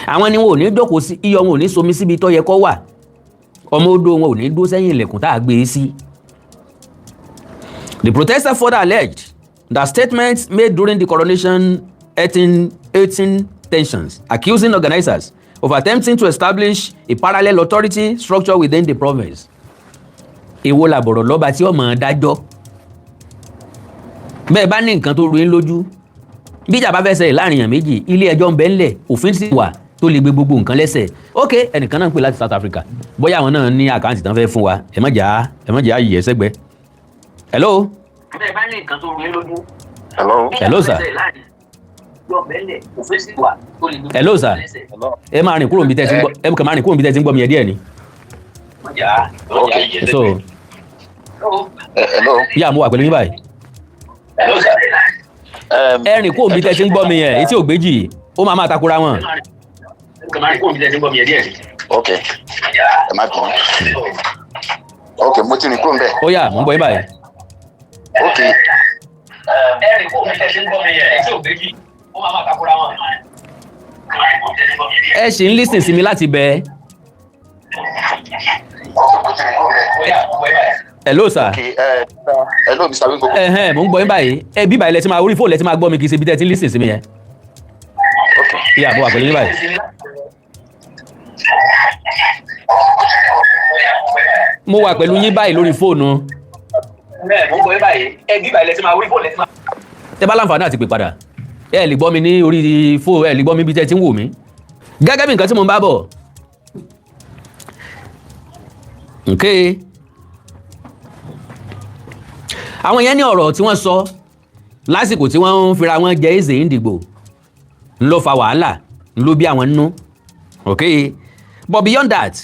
Àwọn ni wọn ò ní jókòó sí iyọ̀, wọn ò ní somi síbi tó yẹ kó wà, ọmọ odò wọn ò ní dúró sẹ́yìn ilẹ̀kùn tá a gbé e sí. The protester further alleged that statements made during the coronation 18 tensions, accusing organizers of attempting to establish a parallel authority structure within the province. Èwo làbọ̀rọ̀ lọ́ba tí ọmọ dájọ́? Bẹ́ẹ̀ bá ní nǹkan tó ru yín lójú, bí ìjà bá fẹ́ ṣẹlẹ̀ láàrin èèyàn méjì, ilé ẹjọ́ ń bẹ ńlẹ̀, òfin sì wà tó lè gbé gbogbo nǹkan lẹ́sẹ̀. Ok, ẹnìkan náà ń pè láti South Africa, bóyá àwọn náà ní account tán fẹ́ fún wa. Ẹ má jà, ẹ má jà yìí ẹsẹ̀gbẹ́. Hello. Bẹ́ẹ̀ bá ní nǹkan tó ru yín lójú. Hello. Hello, sir. Hello, sir. Ẹ máa rìn kúrò níbi tẹ́ ti ń gbọ́, ẹ kàn máa rìn kúrò níbi tẹ́ ti ń gbọ́ mi yẹn díẹ̀ ni. Okay. So Hello. Yà, mo wà pẹ̀lú yín báyìí. Ẹ rìn kúrò níbi tẹ́ ti ń gbọ́ mi yẹn, etí ògbéjì ó máa máa takora wọn. Ok, ẹ má bínú. Ok, mo ti rìn kúrò níbẹ̀. Ó yá, mo ń gbọ́ yín báyìí. Ok. Ẹ rìn kúrò níbi tẹ́ ti ń gbọ́ mi yẹn, etí ògbéjì ó máa máa takora wọn. Ẹ ṣì ń listen sí mi láti bẹ̀. Ok, mo ti rìn kúrò níbẹ̀. Hello, sir. Ok, hello, Mr. Wingo. Ẹ̀hẹ́n, mo ń gbọ́ yín báyìí. Ẹ bí báyìí lẹ ti máa orí fóònù lẹ ti máa gbọ́ mi, kì í ṣe ibi tẹ́ ti ń listen sí mi yẹn. Ok. Yà, mo wà pẹ̀lú yín báyìí. Mo wà pẹ̀lú yín báyìí lórí fóònù. Tẹ bá láǹfààní àti pè padà, ẹ lè gbọ́ mi ní orí fóònù, ẹ lè gbọ́ mi bí tẹ́ ti ń wò mí. Gẹ́gẹ́ bí nǹkan tí mo ń bá bọ̀. Okay, àwọn yẹn ní ọ̀rọ̀ tí wọ́n sọ lásìkò tí wọ́n ń fira wọn jẹ Eze Ndigbo ń ló fa wàhálà, ń ló bí àwọn nínú. Okay, but beyond that,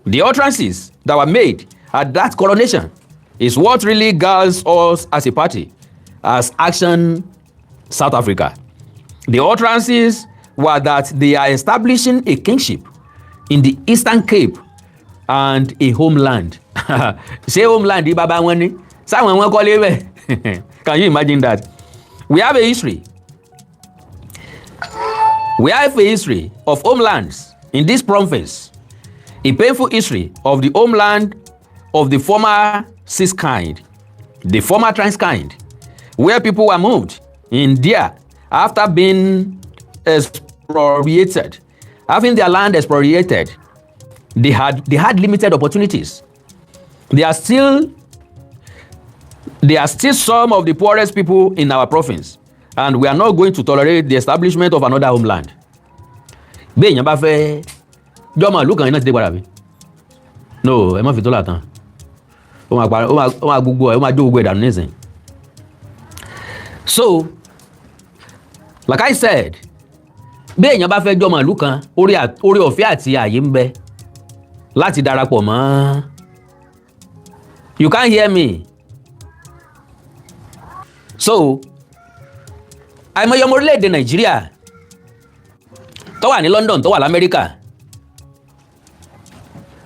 the utterances that were made at that coronation is what really galls us as a party, as Action South Africa. The utterances were that they are establishing a kingship in the Eastern Cape and a homeland. Ṣé homeland yìí bàbá wọn ní sáwọn wọn kọ́lé bẹ́ẹ̀? Can you imagine that? We have a history. We have a history of homelands in this province, a painful history of the homeland of the former Ciskei, the former Transkei, where people were moved in there after being expropriated, having their land expropriated. They had limited opportunities. They are still some of the poorest people in our province, and we are not going to tolerate the establishment of another homeland. Bí èèyàn bá fẹ́ jọ́mọ̀ ìlú kan, iná ti dé padà bí? No, ẹ má fi tó là tán, ó máa parí, ó máa gbogbo ẹ, ó máa jó gbogbo ẹ̀ dànù nísìn. So like I said, bí èèyàn bá fẹ́ jọ́mọ̀ ìlú kan, orí ọ̀fẹ́ àti ààyè ń bẹ láti darapọ̀ mọ́. You can't hear me. So àìmọye ọmọ orílẹ̀-èdè Nàìjíríà tó wà ní London, tó wà lamẹ́ríkà.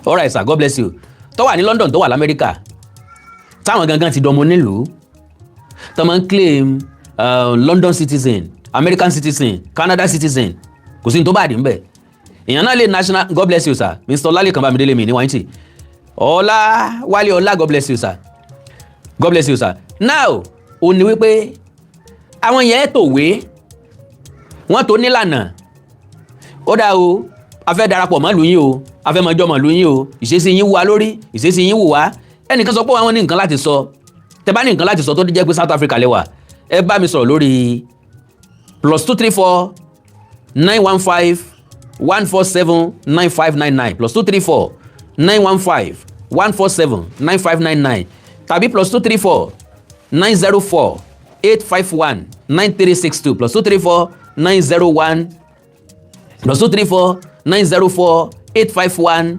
All right, sir, God bless you. Tó wà ní London, tó wà lamẹ́ríkà, táwọn gangan ti dọmọ nílùú, tó máa ń claim London citizen, American citizen, Canada citizen. Kò sí ní tó bá dì ń bẹ̀. Èèyàn náà lè national. God bless you, sir. Mr. Ọlálẹ́kan Bámidélé mi ní wáyé tì. Ọlá Wálé Ọlá, God bless you, sir. God bless you, sir. Now, ó ní wípé àwọn yẹn tòwé, wọ́n tó nílànà. Ó dáa o, a fẹ́ darapọ̀ mọ́ ìlú yín o, a fẹ́ mọ jọmọ̀ ìlú yín o, ìṣesí yín wù wá lórí, ìṣesí yín wù wá. Ẹnìkan sọ pé àwọn ní nǹkan láti sọ. Tẹ bá ní nǹkan láti sọ tó jẹ́ pé South Africa lẹ wà, ẹ bá mi sọ̀rọ̀ lórí +234 915 147 9599, +234 915 147 9599, tàbí +234 904 851 9362, +234 901, +234 904 851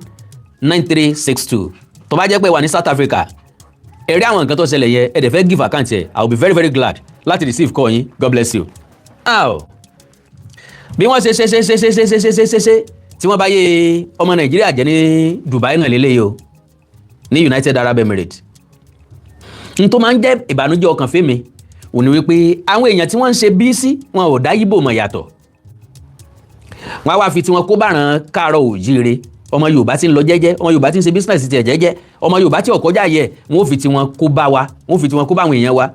9362. Tó bá jẹ́ pé wà ní South Africa, ẹ rí àwọn nǹkan tó ṣẹlẹ̀ yẹ, ẹ dẹ̀ fẹ́ give account ẹ̀, I will be very, very glad láti receive call yín. God bless you. Now, bí wọ́n ṣe ṣe ṣe ṣe ṣe ṣe ṣe ṣe ṣe ṣe ṣe tí wọ́n bá yé ọmọ Nàìjíríà jẹ́ ní Dubai náà lélẹ́yìí o, ní United Arab Emirates, n tó máa ń jẹ́ ìbànújẹ́ ọkàn fẹ́mi ò ní wípé àwọn èèyàn tí wọ́n ń ṣe bí sí wọn ò dá Yíbò mọ̀ yàtọ̀. Wọ́n á wá fi tiwọn kó bàràn káàárọ̀ òjíire. Ọmọ Yorùbá tí ń lọ jẹ́jẹ́, ọmọ Yorùbá tí ń ṣe business tiẹ̀ jẹ́jẹ́, ọmọ Yorùbá tí ò kọjá yẹ, wọ́n ó fi tiwọn kó bá wa, wọ́n ó fi tiwọn kó bá àwọn èèyàn wa,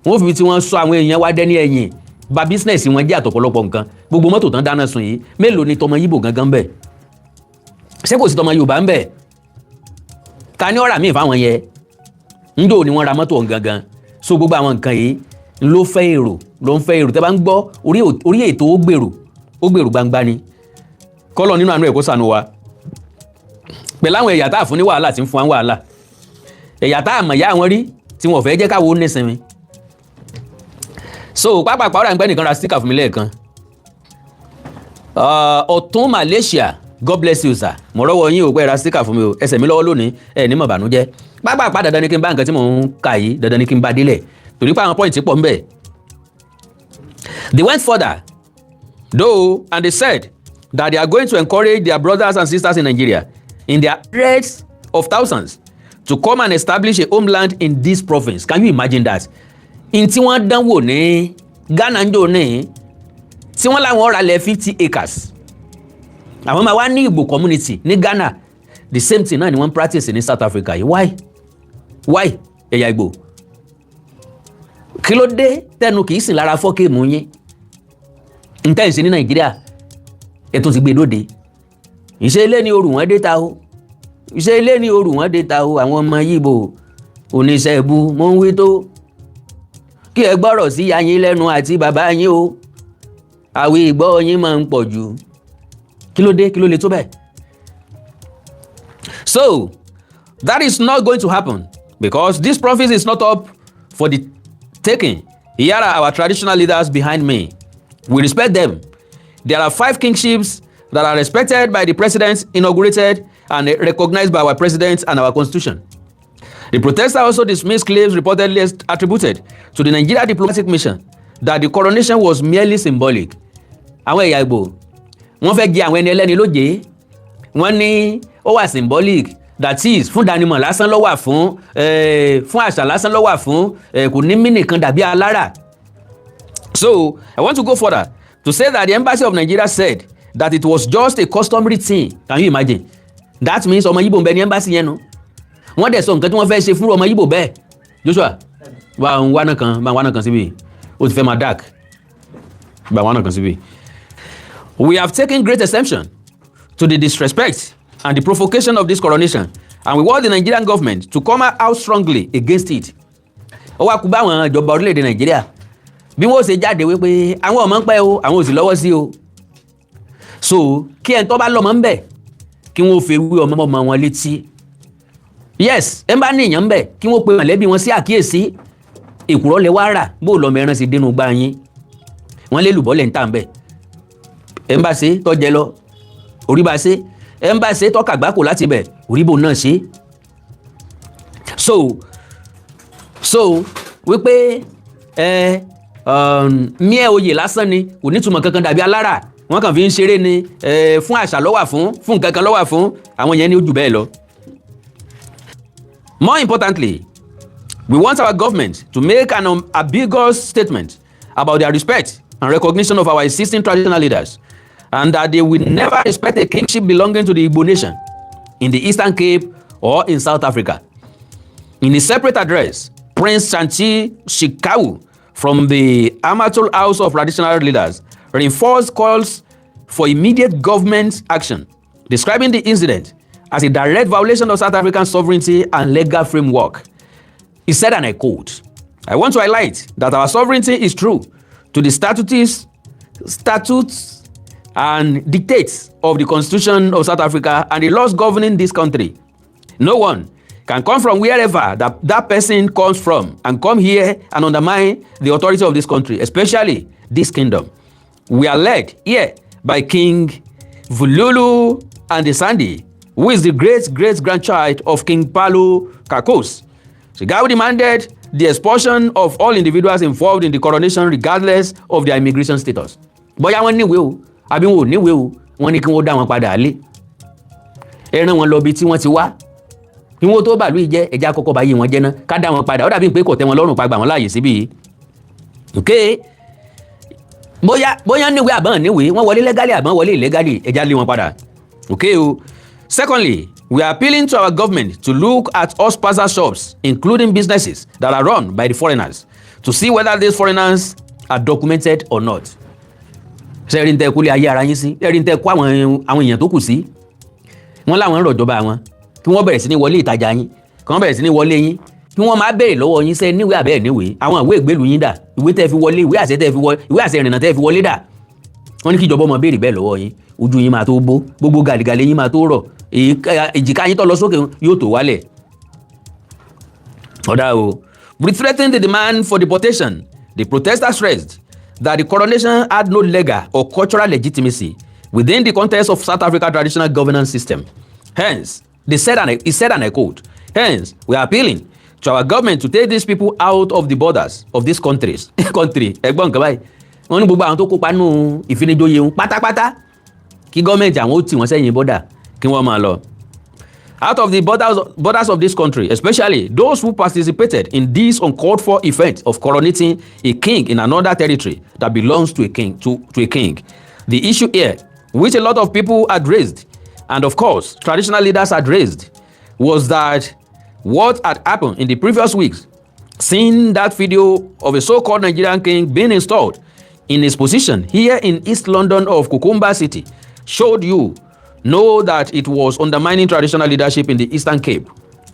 wọ́n ó fi tiwọn sọ àwọn èèyàn wa dẹ́ni ẹ̀yìn, ba business wọn jẹ́ àtọ̀pọ̀lọpọ̀ nǹkan. Gbogbo mọ́tò tán dáná sun yìí, mélòó ni tọmọ Yíbò gangan bẹ̀? Ṣé kò sí tọmọ Yorùbá ń bẹ̀? Ta ni ọ̀rà míì fáwọn yẹn? Ńjọ́ ni wọ́n ra mọ́tò ọ̀hún gangan? So gbogbo àwọn nǹkan yìí ló fẹ́ èrò, ló ń fẹ́ èrò. Tẹ́ bá ń gbọ́ orí ètò, ó gbèrò, ó gbèrò gbangba ni. Kọ́lọ̀ nínú àánú ẹ̀ kó ṣàánú wa pẹ̀lú àwọn ẹ̀yà tá a fún ní wàhálà tí ń fún wa wàhálà, ẹ̀yà tá a mọ̀ yá wọn rí tí wọn ò fẹ́ jẹ́ káwo nísinmi. So pápápá, ọ̀rọ̀ àgbẹ̀ nìkan ra sticker fún mi lẹ́ẹ̀kan. Ọ̀tún Malaysia, God bless you, sir. Mo rọ́wọ́ yín o pé ẹ ra sticker fún mi o. Ẹsẹ̀ mi lọ́wọ́ lónìí, ẹ ní mọ̀ bànújẹ́. Pápápá, dandan ni kí n bá nǹkan tí mò ń kà yìí, dandan ni kí n bá délẹ̀ torí pé àwọn point pọ̀ ń bẹ̀. They went further though and they said that they are going to encourage their brothers and sisters in Nigeria in their hundreds of thousands to come and establish a homeland in this province. Can you imagine that? N tí wọ́n dánwò ní Ghana ń jò ní tí wọ́n láwọn ra lẹ̀ 50 acres, àwọn máa wá ní Igbo community ní Ghana, the same thing náà ni wọ́n practice ní South Africa yìí. Why? Why? Ẹ̀yà Ìgbò, kí ló dé tẹnu kì í sìn lára fọ́ọ̀kì yín? N tẹ́ ń ṣe ní Nàìjíríà, ẹ tún ti gbé dóde. Ìṣe ilé ni orù wọn dé ta o, ìṣe ilé ni orù wọn dé ta o. Àwọn ọmọ Yíbò oníṣẹ́ ìbú, mò ń wí tó kí ẹ gbọ́rọ̀ sí ya yín lẹ́nu àti bàbá yín o. Àwí ìgbọ́ yín máa ń pọ̀ jù. Kí ló dé? Kí ló lè tó bẹ́ẹ̀? So that is not going to happen because this province is not up for the taking. Here are our traditional leaders behind me. We respect them. There are five kingships that are respected by the president, inaugurated and recognized by our president and our constitution. The protester also dismissed claims reportedly attributed to the Nigeria diplomatic mission that the coronation was merely symbolic. Àwọn ẹ̀yà Ìgbò, wọ́n fẹ́ jẹ àwọn ẹni ẹlẹ́ni lóje. Wọ́n ní ó wà symbolic, that is, fún ìdánimọ̀ lásán ló wà fún, fún àṣà lásán ló wà fún, kò ní mí nìkan dàbí alára. So I want to go further to say that the embassy of Nigeria said that it was just a customary thing. Can you imagine? That means ọmọ Yíbò ń bẹ ní embassy yẹn nu. Wọ́n dẹ̀ sọ nǹkan tí wọ́n fẹ́ ṣe fún ọmọ Yíbò bẹ́ẹ̀. Joshua, wá ń wá náà kan, bá ń wá náà kan síbí, ó ti fẹ́ máa dark, bá ń wá náà kan síbí. We have taken great exception to the disrespect and the provocation of this coronation, and we want the Nigerian government to come out strongly against it. Ó wá kú báwọn ìjọba orílẹ̀-èdè Nàìjíríà bí wọ́n ṣe jáde wípé àwọn ọmọ ń pẹ́ o, àwọn ò sì lọ́wọ́ sí o. So kí ẹni tó bá lọ́mọ ń bẹ̀, kí wọ́n fi wí ọmọ ọmọ wọn létí. Yes, ẹ bá ní èèyàn ń bẹ̀, kí wọ́n pe mọ̀lẹ́bí wọn sí àkíyèsí. Èkùrọ́ lẹ wá rà, bó lọ́mọ ẹran sì dénú gbá yín. Wọ́n lé lùbọ́ lẹ̀ ń tà ń bẹ̀. Ẹ ń bá ṣe tọ́jẹ lọ, orí bá ṣe. Ẹ ń bá ṣe tọ́kàgbákò láti bẹ̀, orí bò náà ṣe. So wípé ẹ mí ẹ oyè lásán ni, kò nítumọ̀ kankan dàbí alára, wọ́n kàn fi ń ṣeré ni, fún àṣà ló wà fún nǹkan kan ló wà fún, àwọn yẹn ní ó jù bẹ́ẹ̀ lọ. More importantly, we want our government to make an ambiguous statement about their respect and recognition of our existing traditional leaders and that they will never respect a kingship belonging to the Igbo nation in the Eastern Cape or in South Africa. In a separate address, Prince Sanchi Shikau from the Amatul House of Traditional Leaders reinforced calls for immediate government action, describing the incident as a direct violation of South African sovereignty and legal framework. He said, and I quote, "I want to highlight that our sovereignty is true to the statutes and dictates of the Constitution of South Africa and the laws governing this country. No one can come from wherever that person comes from and come here and undermine the authority of this country, especially this kingdom. We are led here by King Vululu and Sandi, who is the great-great-grandchild of King Palu Kakos." Sigau demanded the expulsion of all individuals involved in the coronation, regardless of their immigration status. Bóyá wọ́n níwèé o àbí wọn ò níwèé o, wọ́n ní kí wọ́n dá wọn padà lé. Ẹ rán wọn lọ bí tí wọ́n ti wá. Kí wọ́n tó bàlú yìí jẹ́ ẹja kọ́kọ́ bá yé wọn jẹ́ ná ká dá wọn padà. Ó dàbí pé kò tẹ́ wọn lọ́rùn pa gbà wọ́n láàyè síbí yìí. Okay, bóyá níwèé àbọ̀n níwèé, wọ́n wọlé legally àbọ̀n wọlé illegally, ẹja lé wọn padà. Okay o. Secondly, we are appealing to our government to look at all spaza shops, including businesses that are run by the foreigners, to see whether these foreigners are documented or not. Ṣé ẹ̀rí ń tẹ́ kúlẹ̀ ayé ara yín sí? Ẹ̀rí ń tẹ́ kó àwọn èèyàn tó kù sí? Wọ́n láwọn ń rọ̀jọba wọn kí wọ́n bẹ̀rẹ̀ sí ní wọlé ìtajà yín, kí wọ́n bẹ̀rẹ̀ sí ní wọlé yín, kí wọ́n máa béèrè lọ́wọ́ yín sẹ́ níwèé àbẹ́ẹ̀ níwèé, àwọn ìwé ìgbélú yín dà, ìwé tẹ́ fi wọlé, ìwé àṣẹ tẹ́ fi wọlé, ìwé àṣẹ ìrìnnà tẹ́ fi wọlé dà. Wọ́n ní kí ìjọba ọmọ béèrè bẹ́ẹ̀ lọ́wọ́ yín. Ojú yín máa tó bó, gbogbo gàlígàlí yín máa tó rọ̀, èjìká yín tó lọ sókè yóò tó wálẹ̀. Ọ̀dà o. Reiterating the demand for deportation, the protesters stressed that the coronation had no legal or cultural legitimacy within the context of South Africa traditional governance system. Hence, they said, and he said, and I quote, "Hence, we are appealing to our government to take these people out of the borders of this country." Ẹgbọ́n nǹkan báyìí, wọ́n ní gbogbo àwọn tó kópa nínú ìfinijoyè wọn pátápátá, kí gọ́ọ̀mẹ̀ntì àwọn ó tì wọ́n sẹ́yìn border kí wọ́n máa lọ. "Out of the borders of this country, especially those who participated in this uncalled for event of coronating a king in another territory that belongs to a king. The issue here, which a lot of people had raised, and of course traditional leaders had raised, was that what had happened in the previous weeks, seeing that video of a so-called Nigerian king being installed in his position here in East London of Kukumba City, showed you know that it was undermining traditional leadership in the Eastern Cape."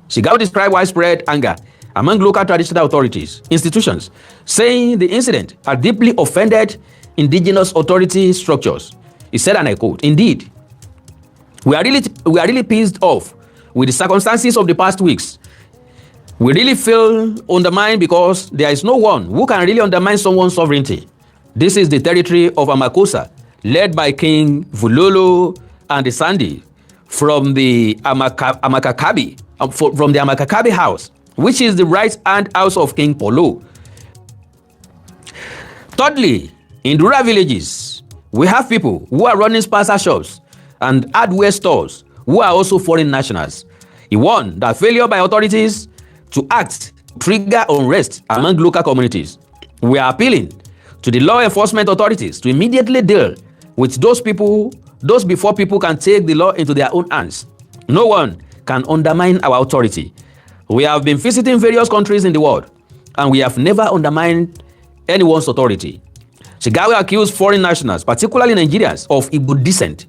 Shigao described widespread anger among local traditional authorities, institutions, saying the incident had deeply offended indigenous authority structures. He said, and I quote, "Indeed, we are really pissed off with the circumstances of the past weeks. We really feel undermined because there is no one who can really undermine someone's sovereignty. This is the territory of Amakosa, led by King Vulolo and the Sandi from the Amakakabi house, which is the right hand house of King Polo. Thirdly, in rural villages, we have people who are running spaza shops and hardware stores who are also foreign nationals." He warned that failure by authorities to act trigger unrest among local communities. "We are appealing to the law enforcement authorities to immediately deal with those people, those before people can take the law into their own hands. No one can undermine our authority. We have been visiting various countries in the world and we have never undermined anyone's authority." Shigawe accused foreign nationals, particularly Nigerians of Igbo descent,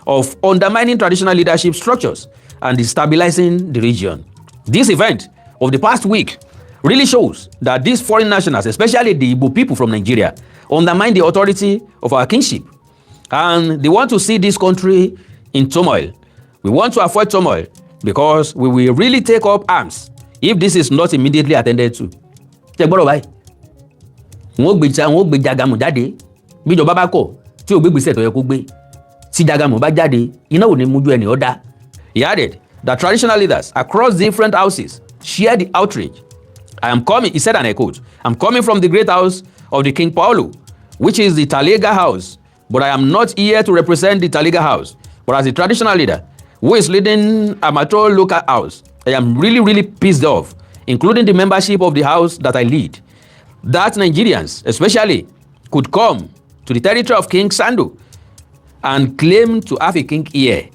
of undermining traditional leadership structures and destabilizing the region. "This event of the past week really shows that these foreign nationals, especially the Igbo people from Nigeria, undermine the authority of our kingship and they want to see this country in turmoil. We want to avoid turmoil because we will really take up arms if this is not immediately attended to." Ṣé gbọ́dọ̀ báyìí? Wọ́n ó gbé Jagamu jáde. Bíjọba bá kọ̀ tí ò gbé gbèsè tó yẹ kó gbé, tí Jagamu bá jáde, iná ò ní mójú ẹni ọ̀dà. He added that traditional leaders across different houses share the outrage. "I am coming," he said, and I quote, "I'm coming from the great house of the King Paulo, which is the Talega house, but I am not here to represent the Talega house, but as a traditional leader who is leading Amato local house, I am really, really pissed off, including the membership of the house that I lead, that Nigerians, especially, could come to the territory of King Sandu and claim to have a king here."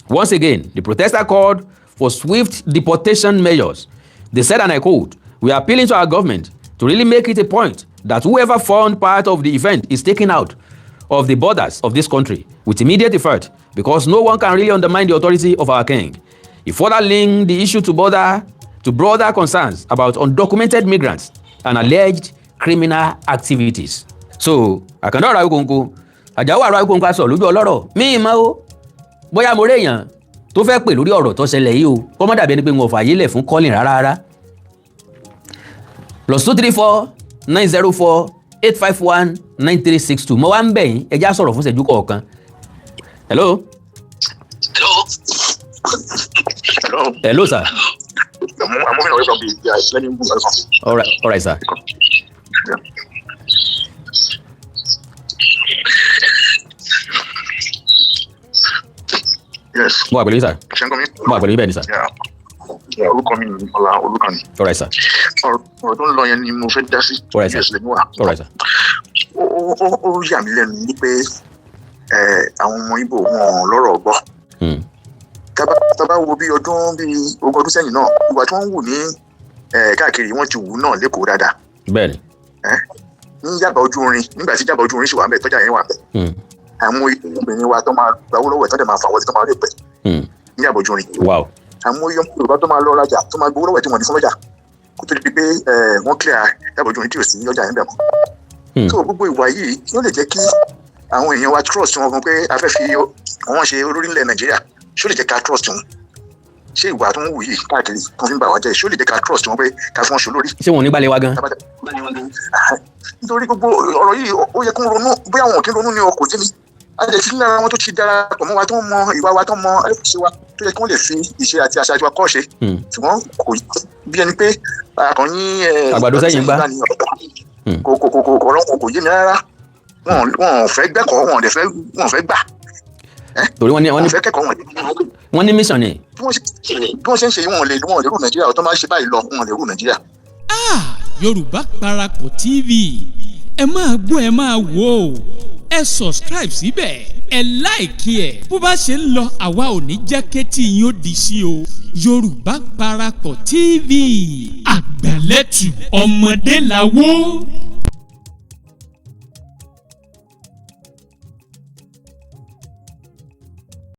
Once again, the protester called for swift deportation measures. They said, and I quote, "We are appealing to our government to really make it a point that whoever formed part of the event is taken out of the borders of this country with immediate effect, because no one can really undermine the authority of our king." He further linked the issue to broader concerns about undocumented migrants and alleged criminal activities. So, àkàndá ọ̀rọ̀ Awíkonko, àjàwọ̀ àrò Awíkonko aṣọ lójú ọlọ́rọ̀ míì mọ́ o. Bóyá mo rí èèyàn tó fẹ́ pè lórí ọ̀rọ̀ tó ṣẹlẹ̀ yìí o, kó má dàbí ẹni pé wọn ò fààyè lẹ̀ fún calling rárá rárá. +234 904 851 9362. Mo wá ń bẹ̀ yín, ẹ já sọ̀rọ̀ fún ìṣẹ́jú kọ̀ọ̀kan. Hello. Hello. Hello. Hello, sir. I'm moving away from the, yeah, let me move away from the. All right, sir. Yeah. Yes. Mo wà pẹ̀lú yín, sir. Ṣé ń gbọ́ mi? Mo wà pẹ̀lú yín, bẹ́ẹ̀ ni, sir. Yeah. Yeah, orúkọ mi ni Ọlá Olúkànní. All right, sir. Ọ̀rọ̀ tó ń lọ yẹn ni mo fẹ́ dá sí. All right, sir. Yes, lèmi wà. All right, sir. Ó yà mí lẹ́nu wípé àwọn ọmọ Ìgbò wọn lọ́rọ̀ gbọ́. Tá bá wo bí ọdún bí 20 ọdún sẹ́yìn náà, ìwà tí wọ́n ń wù ní káàkiri, wọ́n ti wù náà lẹ́kọ̀ọ́ dáadáa. Ní Yàbá ojú irin, nígbà tí Yàbá ojú irin sì wà ń bẹ̀, tọ́jà yẹn wà ń bẹ̀, àwọn obìnrin wa tó máa gbawó lọ́wọ́ ẹ̀, tó dẹ̀ máa fà wọ́n, tó máa rí pẹ̀ ní Yàbá ojú irin. Àwọn ọmọ Yorùbá tó máa lọ rajà, tó máa gbowó lọ́wọ́ ẹ̀, tí wọ́n ní fún lọ́jà, kó tó di pé wọ́n clear Yàbá ojú irin tí ò sí ọjà yẹn bẹ̀ mọ́. So gbogbo ìwà yìí yóò lè jẹ́ kí àwọn èèyàn wa trust wọn gan pé a fẹ́ fi wọ́n ṣe olórí ilẹ̀ Nàìjíríà? Ṣó lè jẹ́ ká trust wọn? Ṣé ìwà tó ń wù yìí káàkiri tó fi ń bà wá jẹ́, ṣó lè jẹ́ ká trust wọn pé ká fi wọn ṣe olórí? Ṣé wọn ò ní gbalẹ̀ wa gan? Nítorí gbogbo ọ̀rọ̀ yìí, ó yẹ kó ń ronú. Bóyá àwọn ò kí ń ronú ni o, kò jẹ́ mi a lè fi lára wọn tó ti darapọ̀ mọ́ wa, tó mọ ìwà wa, tó mọ ẹ̀ṣẹ̀ wa, tó yẹ kí wọ́n lè fi ìṣe àti àṣà tiwa kọ́ ṣe. Ṣùgbọ́n kò bí ẹni pé àkànní Àgbàdo sẹ́yìn gbá. Kò ọ̀rọ̀ wọn kò yé mi rárá. Wọn ò fẹ́ gbẹ́kọ̀ọ́, wọn ò dẹ̀ fẹ́, wọn ò fẹ́ gbà. Torí wọ́n ní wọn wọ́n ò ní fẹ́ kẹ́kọ̀ọ́ wọn. Wọ́n ní mission ni. Bí wọ́n ṣe ń ṣe yìí, wọn ò lè rule Nàìjíríà. Tó máa ń ṣe báyìí lọ, wọn ò lè rule Nàìjíríà. Ah, Yorùbá Parapọ̀ TV, ẹ máa gbọ́, ẹ máa wò ó, ẹ subscribe síbẹ̀, ẹ like ẹ̀. Bó bá ṣe ń lọ, àwa ò ní jẹ́ kétí yín ó di sí o. Yorùbá Parapọ̀ TV, àgbàlẹ́tù ọmọdé làwọ̀.